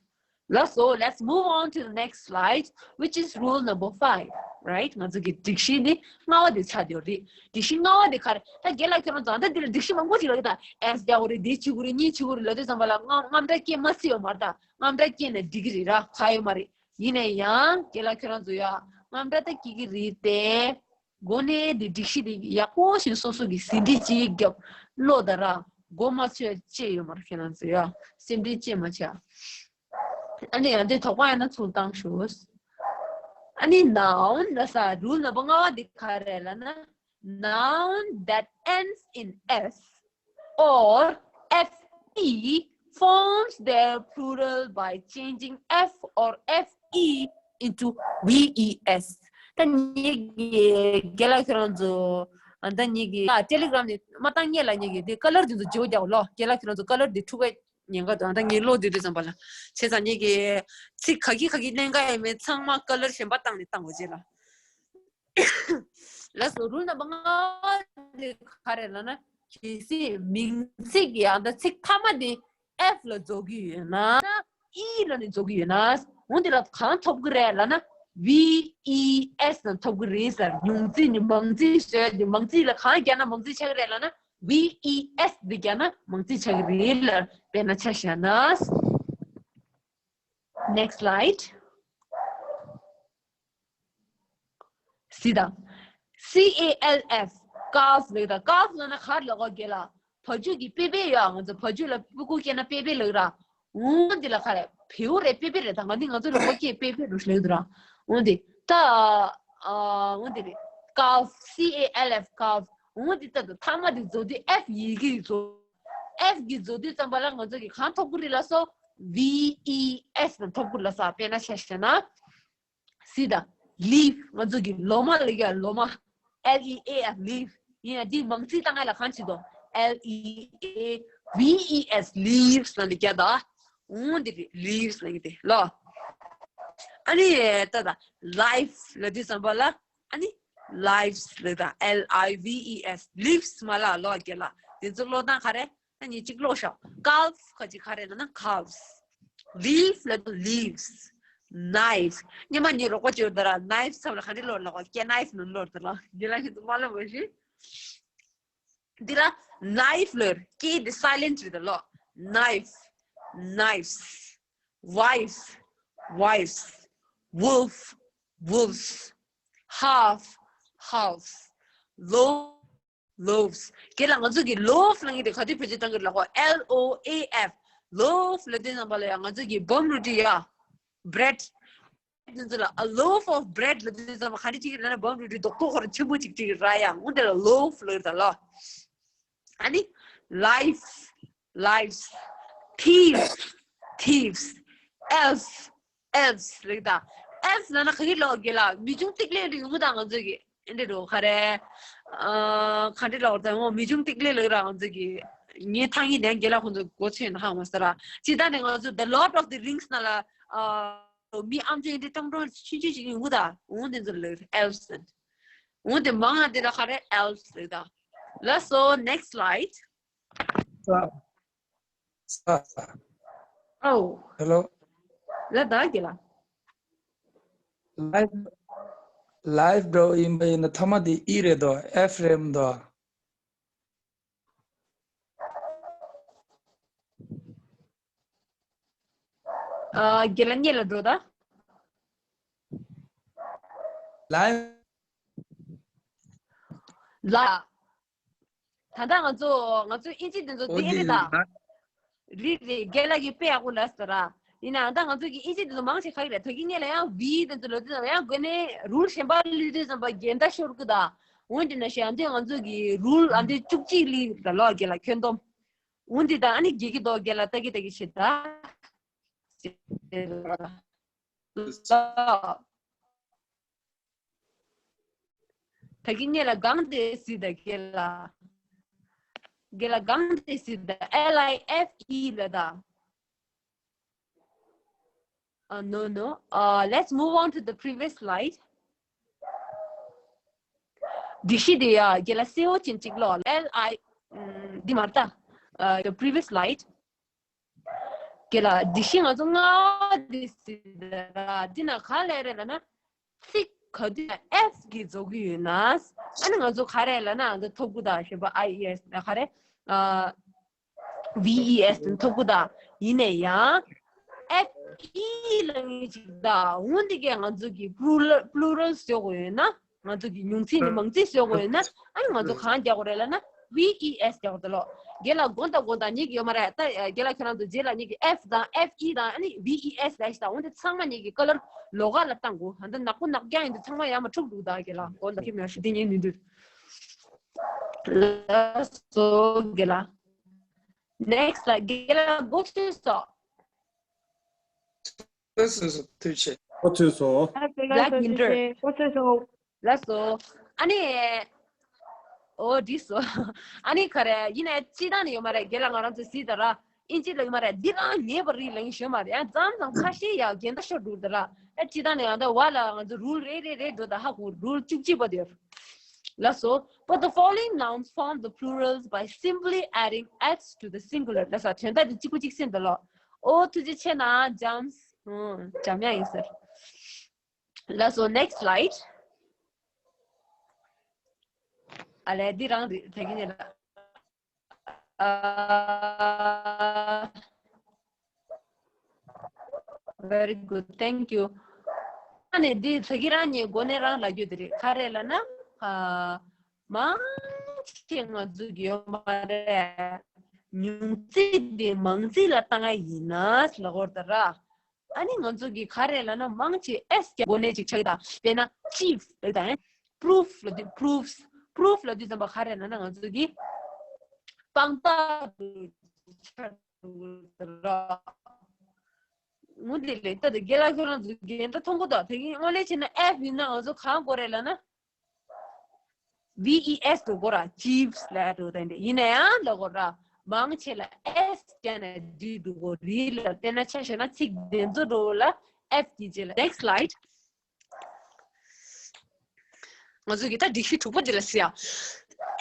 ལགས་སོ། Let's move on to the next slide, which is rule number five, right? ང་ཚོ་གི་སྒྲིག་གཞི་འདི་ལྔ་པ་དེ་ཆགས་ཡོད་རེད། སྒྲིག་གཞི་ལྔ་པ་དེ་ག་རེ། ད་རྒན་ལགས་ཁྱོད་རང་ཚོ་ད་འདི་ལ་སྒྲིག་གཞི་མང་པོ་ཞིག་ལབ་ཀྱི་ད། S་རྒྱག་དགོས་རེད། འདི་བྱེད་དགོས་རེད། གཉིས་བྱེད་དགོས་རེད་ལབ་དུས་ཙམ་པ་ལ་དངངས་དངངས་སྐྲག་སྐྱེ་མ་སྲིད་ཡོད་མ་རེད་ད། དངངས་སྐྲག་སྐྱེས་ནས་འགྲིག་གི་རེད་ར། ག་ཡོད་མ་རེད། ཡིན་ན་ཡང་རྒན་ལགས་ཁྱོད་རང་ཚོ་ཡ་དངངས་སྐྲག་ད་སྐྱེ་གི་རེད་དེ། དངོས་གནས་འདི་སྒྲིག་གཞི་འདི་ཡག་པོ་ཞིག་སོ་སོ་གི་ཟིན་བྲིས་ཅིག་རྒྱབ་ཀློག་དང་ར། མགོ་མ་ཚོས་བཅད་ཡོད་མ་རེད། ཁྱེད་རང་ཚོ་ཡ་སེམས་ཁྲལ་བཅད་མ་བྱ། ཨ་ནི་ཡང་དེ་དོགས་པ་ཡོད་ན་ཚུར་བཏང་ཤོག་ཨ་ནི་noun་ལབ་ས་rule་number་ལྔ་པ་འདི་ག་རེ་ལབ་ན། Noun that ends in S or F E forms their plural by changing F or F E into V E S. ད་ངེད་ཀྱི་རྒན་ལགས་ཁྱེད་རང་ཚོ། ཨ། ད་ངེད་ཀྱི་ཨ་Telegram་ནས་མ་བཏང་སྔོན་ལ་ངེད་ཀྱི་དེ་color་དེ་ཚོ་བརྗེ་པོ་རྒྱག་ལོ། རྒན་ལགས་ཁྱེད་རང་ཚོ་color་དེ་འཁྲུག་ག་ ཉེན་ཁ་འདུག་ད་ངས་ཀློག་དུས་དུས་ཙམ་པ་ལ། བྱས་ཙང་ངེད་ཀྱིས་ཚིག་ག་གི་ག་གི་གནད་འགག་ཡོད་མེད་ཚང་མ་ཀ་ལར་གཞན་པ་བཏང་ནས་བཏང་དགོས་རྗེས་ལ། ལགས་སོ། རུལ་རྣམ་པ་ལྔ་དེ་ག་རེ་ལབ་ན། གལ་སྲིད་མིང་ཚིག་ཡང་ད་ཚིག་མཐའ་མ་དེ་F་ལ་རྫོགས་ཀྱི་ཡོད་ན། E་ལ་ནི་རྫོགས་ཀྱི་ཡོད་ན། འོ་འདི་ལ་གང་ཐོབ་ཀྱི་རེད་ལབ་ན། V E S་ལ་ཐོབ་ཀྱི་རེད་ཟེར། ཉུང་ཚིག་ནི་མང་ཚིག་བཟོས་ཏེ་མང་ཚིག་ལ་གང་རྒྱག་ན་མང་ཚིག་ཆགས་ཀྱི་རེད་ལབ་ན། V E S་འདི་རྒྱག་ན་མང་ཚིག་ཆགས་ཀྱི་རེད་ལ་དཔེར་ན་ཆ་བཞག་ན། Next slide. གཟིགས་དང་། C A L F, calf ལབ་དང་། calf ལབ་ན་ག་རེ་ལབ་དགོས་རེད་ལ། བ་ཕྱུགས་ཀྱི་པེ་པེ་ཡོད། ང་ཚོ་བ་ཕྱུགས་ལ་སྤུ་གུ་སྐྱེས་ན་པེ་པེ་ལབ་ར། འོ་འདི་ལ་ག་རེ་བེའུ་རེད། པེ་པེ་རེད། ད་ང་འདི་ང་ཚོ་ལ་ཧོ་སྐད་པེ་པེ་རུ་ལབ་འདུག་ར། འོ་འདི་ད་ཨ་འོ་འདི་རེད། calf, C A L F, calf. འོ་འདི་ད་ད་མཐའ་མ་འདི་རྫོགས་དུས་F ཡི་གེ་རྫོགས། F གི་རྫོགས་དུས་ཙམ་པ་ལ་ང་ཚོ་གི་གང་ཐོབ་ཀྱི་རེད་ལབ་སོང་། V E S་ལ་ཐོབ་ཀྱི་རེད་ལབ་སོང་། དཔེར་ན་ཆ་བཞག་ན། གཟིགས་དང་། leaf ང་ཚོ་གི་ལོ་མ་ལབ་ཀྱི་ཡ། ལོ་མ། L E A F, leaf. ཡིན་ཡང་འདི་མང་ཚིག་བཏང་ཡ་ལ་གང་བྱེད་དོ། L E A V E S, leaves ལབ་ནས་རྒྱག་དང་། འོ་འདི་རེད། leaves ལབ་ཀྱི་དེ་ལོ། ཨ་ནི་ད་ད་life ལབ་དུས་ཙམ་པ་ལ། ཨ་ནི་lives ལབ་དང་། L I V E S, leaves མ་ལ་ལོ་རྒྱག་ལ། དེ་ཚོ་ཀློག་སྟངས་ག་རེ། ད་ངས་གཅིག་ཀློག་ཤོག calf ག་ཅིག་ག་རེ་ལབ་ན་calves། leaf ལབ་དུས་leaves། knife སྔོན་མ་ངའི་རོགས་པ་ཅིག་ཡོད་ད་ར། knife ཚབ་ལ་ག་འདྲ་ཀློག་ལབ་ཀྱི། knife ནང་ཀློག་ད་ར། ངས་ལབ་ཀྱི་འདུག་མ་ལབ་པ་ཞིག་འདི་ལ་knife ལབ། K འདི་silent རེད་ད་ལོ། knife, knives, wife, wives, wolf, wolves, half, halves, loaf, loaves. རྒན་ལགས་ང་ཚོ་གི་loaf ལབ་ཀྱི་དེ་ག་དུས་བེད་སྤྱོད་བཏང་གི་ལབ་གོ། L O A F, loaf ལབ་དུས་ཙམ་པ་ལ་ཡ་ང་ཚོ་གི་བམ་རུ་ཏི་ཡ། bread དེ་ཚོ་ལ་a loaf of bread ལབ་དུས་ཙམ་པ་ག་འདྲ་ཅིག་ལབ་ན་བམ་རུ་ཏི་རྡོག་རྡོག་ཁོ་རང་ཆེན་པོ་ཅིག་ཅིག་ར་ཡ། འོ་དེ་ལ་loaf ལབ་ད་ལོ། ཨ་ནི་life, lives, thieves, thieves, elf, elves ལབ་ད། elf ལབ་ན་ག་གི་ལོ་རྒན་ལགས། མི་ཆུང་ཏིག་ལེ་ལ་ཡོང་གི་ད་ང་ཚོ་གི་ཨེ་འདྲ་རོ་ག་རེ། ཨ་ག་འདྲ་ལོ་ད་ངོ་མི་ཆུང་ཏིག་ལེ་ལབ་ར་ང་ཚོ་གི། ངའི་ཐང་གི་ནས་རྒན་ལགས་ཁོང་ཚོ་གོ་ཆེན་ཧ་མ་ས་ར། ཅི་ད་ནས་ང་ཚོ་The Lord of the Rings ནང་ལ་ཨ་མི་ཨམ་ཅོག་ཨེ་འདྲ་ཀྲོང་ཀྲོང་ཆུང་ཆུང་ཞིག་ཡོང་གི་ད། འོ་དེ་ཚོ་ལབ་elves ཟེར། འོ་དེ་མང་ང་དེ་ལ་ག་རེ་elves ལབ་ད། ལགས་སོ། Next slide. ཨོ། Hello. ལ་ད་གི་ལ། life, life འགྲོ་ཡིན་པ་ཡིན་ན་ཐ་མ་དེ་E རེད་དོ། F རེད་མི་འདུག་ཨ། རྒན་ལགས་སྔོན་ལ་འགྲོ་ད། life. ལ། ད་ལྟ་ང་ཚོ་ང་ཚོ་ཨིན་ཇི་དེ་ཚོ་འོ་དེ་དེ་རེད་ད། རེད་རེད། རྒན་ལགས་ཀྱིས་དཔེ་ཡག་པོ་ལབ་སོང་ར། ཡིན་ནའང་ད་ང་ཚོ་གི་ཨིན་ཇི་དེ་ཚོ་མང་ཆེ་ག་གི་རེད། ད་གིན་སྔོན་ལ་ཡང་V དེ་ཚོ་ལབ་དུས་ཙམ་ཡང་དགོས་ནས་རུལ་གཞན་པ་ལབ་དུས་ཙམ་པ་འགལ་ཟླ་ཤོར་གི་ད། འོན་ཏེ་ན་ཤི་ཨ་འདི་ང་ཚོ་གི་རུལ་ཨ་འདི་བཅུ་གཅིག་ལབ་ད་ལོ། རྒན་ལགས་ཁྱོན་བསྡོམས། འོན་ཏེ་ད་ཨ་ནི་རྒྱལ་གྱི་མདོག་རྒན་ལགས་ལྟ་གི་ལྟ་གི་བྱེད་ད། ད་གིན་སྔོན་ལ་གང་དེ་སྲིད་ད་རྒན་ལགས། རྒན་ལགས་གང་དེ་སྲིད་ད། L I F E ལབ་ད། Uh, no, no. Uh, let's move on to the previous slide. སྒྲིག་གཞི་དེ་ཡ་རྒན་ལགས་གསལ་བོ་ཅན་གཅིག་ཀློག L I, ཨམ། འདི་མ་རེད་ད། Uh, the previous slide. རྒན་ལགས་སྒྲིག་གཞི་ང་ཚོ་ལྔ་པ་དེ་སྲིད་ད་ར། འདི་ན་ག་ལབ་རེད་ལབ་ན། ཚིག་ག་དུས་F གིས་རྫོགས་ཀྱི་ཡོད་ན། ཨ་ནི་ང་ཚོ་ག་རེ་ལབ་ན་ང་ཚོ་ཐོབ་གི་ད། ཞེས་པ་I E S ན་ག་རེ། ཨ། V E S དེ་ཐོབ་གི་ད། ཡིན་ནའི་ཡང་F E ལབ་མཁན་ཅིག་ད། འོ་འདི་གས་ང་ཚོ་གི་plural, plural བཟོ་དགོས་ཡོད་ན། ང་ཚོ་གི་ཉུང་ཚིག་ནི་མང་ཚིག་བཟོ་དགོས་ཡོད་ན། ཨ་ནི་ང་ཚོ་གང་རྒྱག་དགོས་རེད་ལབ་ན། V E S རྒྱག་དགོས་ད་ལོ། རྒན་ལགས་དགོངས་དག་དགོངས་དག་ཉིད་ཀྱི་ཡོད་མ་རེད་ད། རྒན་ལགས་ཁྱོད་རང་ཚོ་རྗེས་ལ་ཉིད་ཀྱི་F དང་F E དང་ཨ་ནི་V E S ལབ་ཤི་ད། འོ་འདི་ཚང་མ་ཉིད་ཀྱི་ཀ་ལར་ལོགས་ཀ་ལ་བཏང་དགོས། ད་ནག་པོ་ནག་རྐྱང་ཡིན་དུས་ཚང་མ་ཡར་མར་འཁྲུག་འདུག་ད་རྒན་ལགས་དགོངས་དག་ཁྱེད་མེད་ཤི་འདི་ཉིད་ནི་འདུག་ལགས་སོ་རྒན་ལགས། Next ལ་རྒན་ལགས་འགོ་ཚུགས་སོ། ལགས་སོ། ཐུགས་རྗེ་ཆེ། འགོ་ཚུགས་སོང་། ལགས་སོ། ལགས་སོ། ལགས་སོ། ཨ་ནི། འོ་འགྲིག་སོང་། ཨ་ནི་ག་རེ་ཡིན་ནའི་སྤྱིར་བཏང་ནས་ཡོད་མ་རེད། རྒན་ལགས་ང་རང་ཚོ་གཟིགས་ད་ར། ཨིན་ཇི་ལབ་ཀྱི་མ་རེད། འདི་རང་ཉེས་པ་རེད་ལབ་ཀྱི་ཡོད་མ་རེད། ཡང་མཚམས་མཚམས་ཁ་ཤས་ཡང་འགལ་ཟླ་ཤོར་འགྲོ་གི་རེད་ལ། ཨ་སྤྱིར་བཏང་ནས་ཡང་ད་བ་ལ་ང་ཚོ་རུལ་རེ་རེ་རེ་འགྲོ་ད་ཧ་གོ། རུལ་བཅུ་གཅིག་པ་དེ་ལགས་སོ། But the following nouns form the plurals by simply adding s to the singular. ལགས་སོ། དོན་དག་འདི་གཅིག་པ་གཅིག་སེམས་དང་ལོ། ཨོ་ཐུགས་རྗེ་ཆེ་གནང་། འཇམ། ཨོ་འཇམ་དབྱངས་ཡིན་ཟེར། ལགས་སོ། Next slide. ཨ་ལས་འདི་རང་རེད་དེ་གི་ཉེ་ལ། ཨ། Very good, thank you. ཨ་ནི་འདི་ཚ་གི་རང་ཉིད་མགོ་ནས་རང་ལ་རྒྱུ་དེ་རེད། ག་རེ་ལབ་ན། ཨ། མང་ཆེ་ང་ཚོ་གི་ཡོད་མ་རེད། ཉུང་ཚིག་འདི་མང་ཚིག་ལ་བཏང་ཡ་ཡིན་ན་ལབ་དགོས་རེད་ད་ར། ཨ་ནི་ང་ཚོ་གི་ག་རེ་ལབ་ན་མང་ཆེ་s་གི་མགོ་ནས་ཅིག་ཆགས་ད། དཔེར་ན་chief་ལབ་ད། proofs་ལབ་དུས་proofs proofs་ལབ་དུས་ཙམ་པ་ག་རེ་ལབ་ན་ང་ཚོ་གི་དཔང་རྟགས་དུ་ཆགས་འདུག་ར། ངོ་དེ་ལས་ད་དེ་རྒན་ལགས་ཁྱོད་རང་ཚོ་འགལ་ཟླ་མཐོང་གི་འདུག་དེ་གིན་དངོས་གནས་བྱས་ན་f་ཡིན་ན་ང་ཚོ་གང་དགོས་རེད་ལབ་ན། V E S་འགྲོ་དགོས་ར། chiefs་ལ་འགྲོ་དེ་འདྲ་ཡིན་ན་ཡང་ལབ་དགོས་ར། མང་ཆེ་ལ་s་བརྒྱབ་ནས་འདི་འགྲོ་དགོས་རེད་ལ། དཔེར་ན་ཆ་བཞག་ན་ཚིག་འདི་ཚོ་འགྲོ་ལ་f་གི་རྗེས་ལ། Next slide. ང་ཚོ་གི་ད་སྒྲིག་གཞི་དྲུག་པ་འདི་ལ་ཟེར་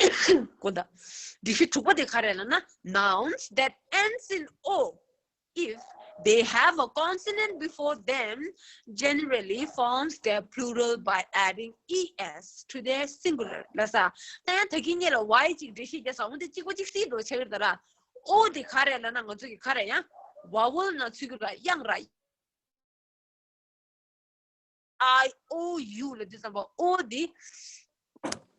ཡ། གོ་ད། སྒྲིག་གཞི་དྲུག་པ་འདི་ག་རེ་ལབ་ན། Nouns that ends in O, if they have a consonant before them, generally forms their plural by adding E S to their singular. ལགས་སོ། ད་ཡང་ད་གིན་ཉེ་ལ་Y་གཅིག་འགྲེལ་བཤད་རྒྱག་ས་འོ་འདི་གཅིག་པ་གཅིག་སྲིད་འགྲོ་ཆགས་ཀྱི་རེད་ད་ར། O་འདི་ག་རེ་ལབ་ན་ང་ཚོ་གི་ག་རེ་ཡང་vowel་ནང་ཚུད་ཀྱི་ར། དབྱངས་ར། I O U་ལབ་དུས་ཙམ་པ་O་འདི་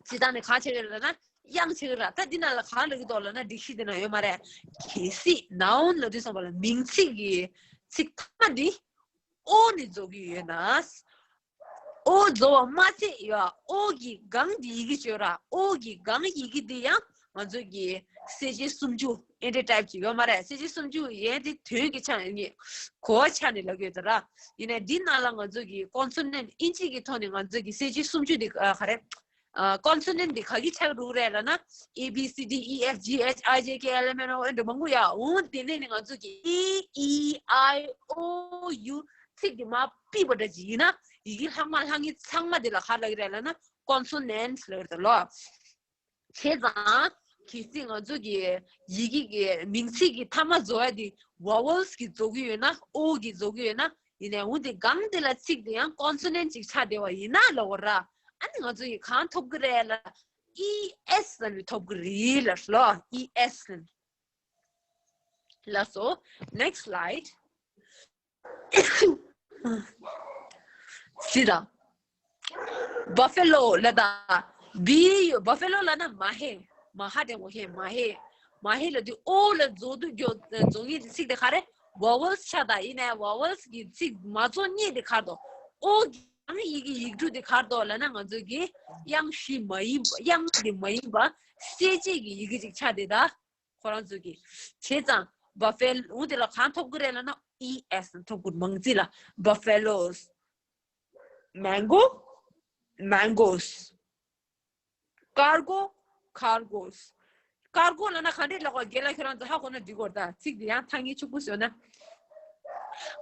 སྤྱིར་བཏང་ནས་གང་ཆགས་ཀྱི་རེད་ལབ་ན་དབྱངས་ཆགས་ཀྱི་ར། ད་འདི་ནང་ལ་གང་ལབ་ཀྱི་འདུག་ལབ་ན་སྒྲིག་གཞི་འདི་ནང་ཡོད་མ་རེད། གལ་སྲིད་noun་ལབ་དུས་ཙམ་པ་ལ་མིང་ཚིག་གི་ཚིག་མཐའ་མ་འདི་O་ནས་རྫོགས་ཀྱི་ཡོད་ན། O་རྫོགས་པ་མ་ཚད་ཡ་O་གི་སྒང་འདི་ཡི་གེ་བཅོས་ར། O་གི་སྒང་ཡི་གེ་འདི་ཡང་ང་ཚོ་གི་གསལ་བྱེད་སུམ་ཅུ་ཨེ་འདྲ་ཊའིབ་ཅིག་ཡོད་མ་རེད། གསལ་བྱེད་སུམ་ཅུ་ཡན་དེ་དོན་གྱི་ཆ་ནས་གོ་བ་ཆ་ནས་ལབ་ཀྱི་ཡོད་ད་ར། ཡིན་ནའི་འདི་ནང་ལ་ང་ཚོ་གི་consonant་ཨིན་ཇི་གི་ཐོག་ནས་ང་ཚོ་གི་གསལ་བྱེད་སུམ་ཅུ་འདི་ཨ་ག་རེ། ཨ་consonant་འདི་ག་གི་ཆགས་འགྲོ་རེད་ལབ་ན། A B C D E F G H I J K L M N O ཨེ་འདྲ་མང་པོ་ཡ། འོ་དེ་ནས་ནི་ང་ཚོ་གི་E E I O U་ཚིག་འདི་མ་ཕུད་པ་འདྲ་ཅིག་ཡིན་ན་ཡི་གེ་ལྷག་མ་ལྷག་ཉིས་ཚང་མ་འདི་ལ་ག་ལབ་ཀྱི་རེད་ལབ་ན་consonants་ལབ་ཀྱི་རེད་ད་ལོ། བྱས་ཙང་གལ་སྲིད་ང་ཚོ་གི་ཡི་གེ་གི་མིང་ཚིག་གི་མཐའ་མ་རྫོགས་ཡ་དེ་vowels་གི་རྫོགས་ཀྱི་ཡོད་ན། O་གི་རྫོགས་ཀྱི་ཡོད་ན། ཡིན་ནའི་འོ་དེ་སྒང་དེ་ལ་ཚིག་དེ་ཡང་consonant་ཅིག་ཆགས་བསྡད་པ་ཡིན་ན་ལབ་དགོས་ར། ཨ་ནི་ང་ཚོ་ཡི་གང་ཐོབ་ཀྱི་རེད་ལབ་E S་ལབ་ནས་ཐོབ་ཀྱི་རེད་ལབ་ལོ། E S་ལབ་ནས། ལགས་སོ། Next slide. སི་ད། Buffalo་ལ་ད། B Buffalo་ལ་ན་མ་ཧེ། མ་ཧ་དེ་མོ་ཧེ་མ་ཧེ། མ་ཧེ་ལ་དུ་O་ལ་རྫོགས་དུས་རྒྱོ་རྫོགས་ངེས་ཀྱི་ཚིག་དེ་ག་རེ། vowels་ཆགས་ད་ཡིན་ནའི་vowels་གི་ཚིག་མ་རྫོགས་ཉིད་དེ་ག་རེ་འདུག O་གི་ཡང་ཡི་གེ་ཡིག་འབྲུ་དེ་ག་རེ་འདུག་ལབ་ན་ང་ཚོ་གི་དབྱངས་བཞི་མ་ཡིན་པ་དབྱངས་དེ་མ་ཡིན་པ་གསལ་བྱེད་ཀྱི་ཡི་གེ་ཅིག་ཆགས་དེ་ད། ཁོ་རང་ཚོ་གི། བྱས་ཙང་Buffalo་འོ་དེ་ལ་གང་ཐོབ་ཀྱི་རེད་ལབ་ན་E S་ཐོབ་ཀྱི་མང་ཚིག་ལ་Buffalos། Mango། Mangoes། Cargo། Cargoes། Cargo་ལབ་ན་ག་འདྲས་ལབ་དགོས་རྒན་ལགས་ཁྱོད་རང་ཚོ་ཧ་གོ་ན་འགྲིག་གོ་ད། ཚིག་དེ་ཡང་ཐ་སྙད་ཕྱུག་པོ་བཟོས་ན།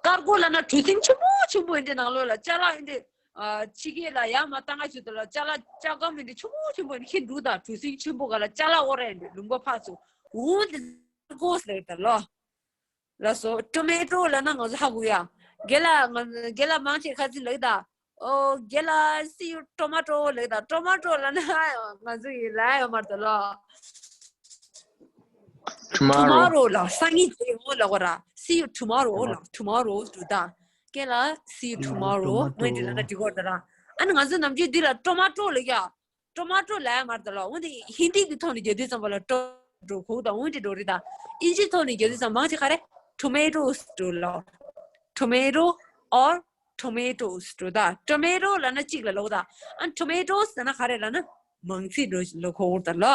Cargo་ལབ་ན་གྲུ་གཟིངས་ཆེན་པོ་ཆེན་པོ་ཡིན་དེ་ནང་ལོགས་ལ་ཅ་ལག་ཡིན་དེ། ཕྱི་རྒྱལ་ལ་ཡར་མར་བཏང་ག་ཞུ་དུས་ལ་ཅ་ལག་ཅ་སྒམ་མི་འདི་ཆུང་ཆུང་པོ་ནི་ཁྱི་འདུག་དང་གྲུ་གཟིངས་ཆེན་པོ་ག་ལ་ཅ་ལག་དབོར་ར་ཡིན་འདི་ལུང་པ་ཕར་ཚུར་འོང་དེ་ཀོས་ལེགས་དང་ལོ། ལ་སོ་ཊོ་མེ་ཊོ་ལབ་ན་ང་ཚོ་ཧ་གོ་ཡ། རྒན་ལགས་ང་རྒན་ལགས་མང་ཆེ་ཁ་ཚིག་ལེགས་དང་། ཨོ་རྒན་ལགས་see you tomato་ལེགས་དང་ཊོ་མ་ཊོ་ལབ་ན་ང་ཚོ་ཡི་ལ་ཡོད་མ་རེད་ལོ། Tomorrow། Tomorrow་ལ་སང་ཉིན་རྗེས་ཡོང་ལ་གོ་ར། See you tomorrow་ལ་ཊོ་མ་ཊོ་འདུག་དང་། རྒན་ལགས་see you tomorrow་ཊོ་མ་ཊོ་ངོས་འདི་ལ་ན་འགྲིག་གོ་ད་ར། ཨ་ནི་ང་ཚོ་ནམ་རྒྱུན་འདི་ལ་ཊོ་མ་ཊོ་ལ་ཡ། ཊོ་མ་ཊོ་ལ་ཡ་མར་ད་ལ་འོན་ཏེ་ཧིན་དི་གི་ཐོག་ནས་རྒྱག་དུས་ཙམ་པ་ལ་ཊོ་འགྲོ་གོ་དང་འོན་ཏེ་འགྲོ་རེད་དང་། ཨིན་ཇི་ཐོག་ནས་རྒྱག་དུས་ཙམ་མང་ཆེ་ག་རེ་tomatoes་འགྲོ་ལ། Tomato or tomatoes་འགྲོ་ད། Tomato་ལ་ན་གཅིག་ལ་ལོག་ད། ཨ་tomatoes་ལ་ན་ག་རེ་ལ་ན་མང་ཚིག་འགྲོ་ལ་གོ་ད་ལ།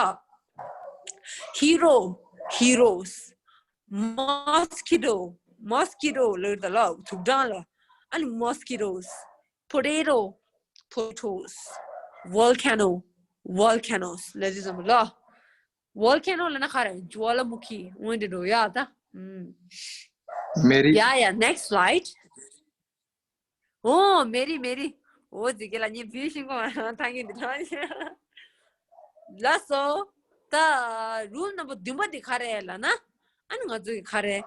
Hero། Heroes། Mosquito། Mosquito་ལ་ཡོད་ད་ལ་དུག་སྦྲང་ལ། ཨ་ནི་mosquitoes། Potato། Potatoes། Volcano། Volcanoes་ལ་ཡོད་ཙམ་ལ། Volcano་ལ་ན་ག་རེ་ཇུ་ཝ་ལ་མུ་ཁི་འོན་ཏེ་འགྲོ་ཡ་ད། ཨུམ། མེ་རི། ཡ་ཡ། next slide. ཨོ་མེ་རི་མེ་རི། ཨོ་ཙི་གེ་ལ་ཉིན་བུ་ཤིང་གོ་ཐང་གི་འདི་ཐང་ཤི། ལགས་སོ། ད་rule number བདུན་པ་འདི་ག་རེ་ལབ་ན། ཨ་ནི་ང་ཚོ་གི་ག་རེ།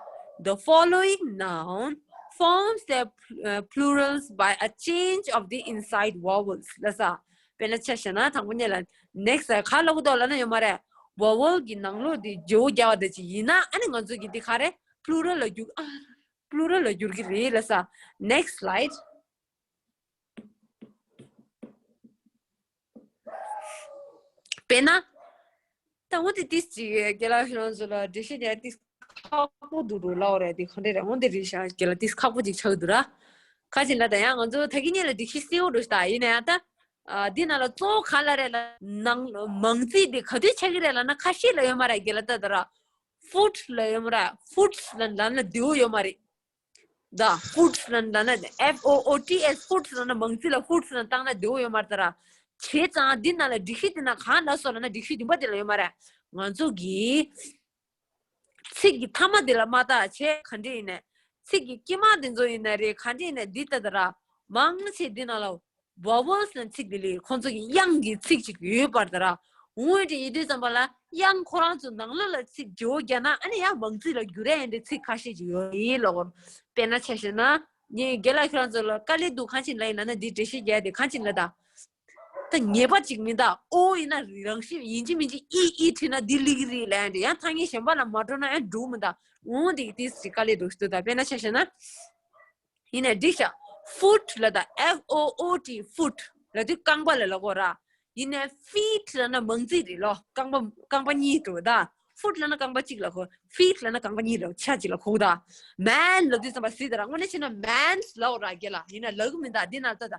The following noun forms their pl- uh, plurals by a change of the inside vowels. ལགས་སོ། དཔེར་ན་ཆ་བཞག་ན་དང་པོ་ཉིད་ལ་next ག་ལབ་གི་འདུག་ལབ་ན་ཡོད་མ་རེད། vowel གི་ནང་ལོགས་འདི་བརྗེ་པོ་རྒྱག་པ་འདྲ་ཅིག་ཡིན་ན། ཨ་ནི་ང་ཚོ་གི་འདི་ག་རེ། plural ལ་འགྱུར། ཨ། plural ལ་འགྱུར་གི་རེད་ལབ་ས། next slide. དཔེར་ན། ད་འོ་དེ་ཏིས་ཅིག་རྒན་ལགས་ཁྱེད་རང་ཚོ་ལ་འགྲེལ་བཤད་རྒྱག་ཏིས་ཁག་པོ་འདུག་འགྲོ་ལབ་རེད། དེ་ག་འདྲ་རེད། འོ་དེ་རེད་ཤག་རྒན་ལགས་ཏིས་ཁག་པོ་ཅིག་ཆགས་འདུག་ར། ཁ་ཅིག་ལ་ད་ཡང་ང་ཚོ་ད་གིན་ཉིད་ལ་འགྲེལ་བཤད་གསལ་པོ་འགྲོ་ཤག་ད་ཡིན་ན་ཡང་ད། ཨ། འདི་ནང་ལ་གཙོ་བོ་ག་ལ་རེད་ལབ་ན། མང་ཚིག་འདི་ག་དུས་ཆགས་ཀྱི་རེད་ལབ་ན། ཁ་ཤས་ལ་ཡོད་མ་རེད། རྒན་ལགས་ད་ད་ར། foot ལ་ཡོད་མ་རེད། foots ལ་ལབ་ན་བདེ་པོ་ཡོད་མ་རེད། ད་foots ལ་ལབ་ན། F O O T S foots ལབ་ན་མང་ཚིག་ལ་foots ལ་བཏང་ན་བདེ་པོ་ཡོད་མ་རེད་ད་ར། བྱས་ཙང་འདི་ནང་ལ་སྒྲིག་གཞི་འདི་ནང་གང་ལབ་སོང་ལབ་ན། སྒྲིག་གཞི་བདུན་པ་འདི་ལ་ཡོད་མ་རེད། ང་ཚོ་གི་ཚིག་གི་མཐའ་མ་འདི་ལ་མ་བརྟགས་བྱས་ག་འདྲ་ཡིན་ནའི། ཚིག་གི་དཀྱིལ་མ་འདི་ཚོ་ཡིན་ན་རེད། ག་འདྲ་ཡིན་ནའི་འདི་ལྟ་ད་ར། མང་ཆེ་འདི་ནང་ལ་vowels ལབ་ཚིག་འདི་ལས་ཁོང་ཚོ་གི་དབྱངས་ཀྱི་ཚིག་ཅིག་ཡོད་པར་ད་ར། འོ་དེ་ཡིན་དུས་ཙམ་པ་ལ་དབྱངས་ཁོ་རང་ཚོ་ནང་ལོགས་ལ་ཚིག་བརྗེ་པོ་རྒྱག་ན། ཨ་ནི་ཡང་མང་ཚིག་ལ་འགྱུར་ཡ་ཡིན་དེ་ཚིག་ཁ་ཤས་ཅིག་ཡོད་ཡིན་ལབ་དགོས། དཔེར་ན་ཆ་བཞག་ན། ངས་རྒན་ལགས་ཁྱེད་རང་ཚོ་ལ་དཀའ་ལས་འདུག་གང་ཕྱིན་ལབ་ཡིན་ལབ་ན། འདི་འགྲེལ་བཤད་རྒྱག་དེ་གང་ཕྱིན་ལབ་ད། ད་ངེས་པ་ཅིག་མིན་ད། ཨོ་ཡིན་ན་རང་བཞིན་ཡིན་གཅིག་མིན་གཅིག་ཨི་ཨི་བྲིས་ན་འདི་ལིག་རིག་ལབ་ཡ་འདི་ཡང་ཐ་སྙད་གཞན་པ་ལ་མ་འགྲོ་ན་ཡང་འགྲོ་མི་ད། འོ་འདི་ཏིས་ཅིག་དཀའ་ལས་འདུག་ཞུ་ད། དཔེར་ན་ཆ་བཞག་ན། ཡིན་ནའི་འགྲིག་ཤག foot ལབ་ད། F O O T foot ལབ་དུས་རྐང་པ་ལ་ལབ་གོ་ར། ཡིན་ནའི་feet ལབ་ན་མང་ཚིག་རེད་ལོ། རྐང་པ་རྐང་པ་གཉིས་འགྲོ་ད། foot ལབ་ན་རྐང་པ་གཅིག་ལ་གོ feet ལབ་ན་རྐང་པ་གཉིས་ལ་ཆ་གཅིག་ལ་གོ་ད། man ལབ་དུས་ཙམ་པ་ཟིག་ད་ར། དངོས་གནས་བྱས་ན་mans ལབ་ར་རྒན་ལགས། ཡིན་ན་ལབ་གི་མིན་ད། འདི་ན་ད་ད།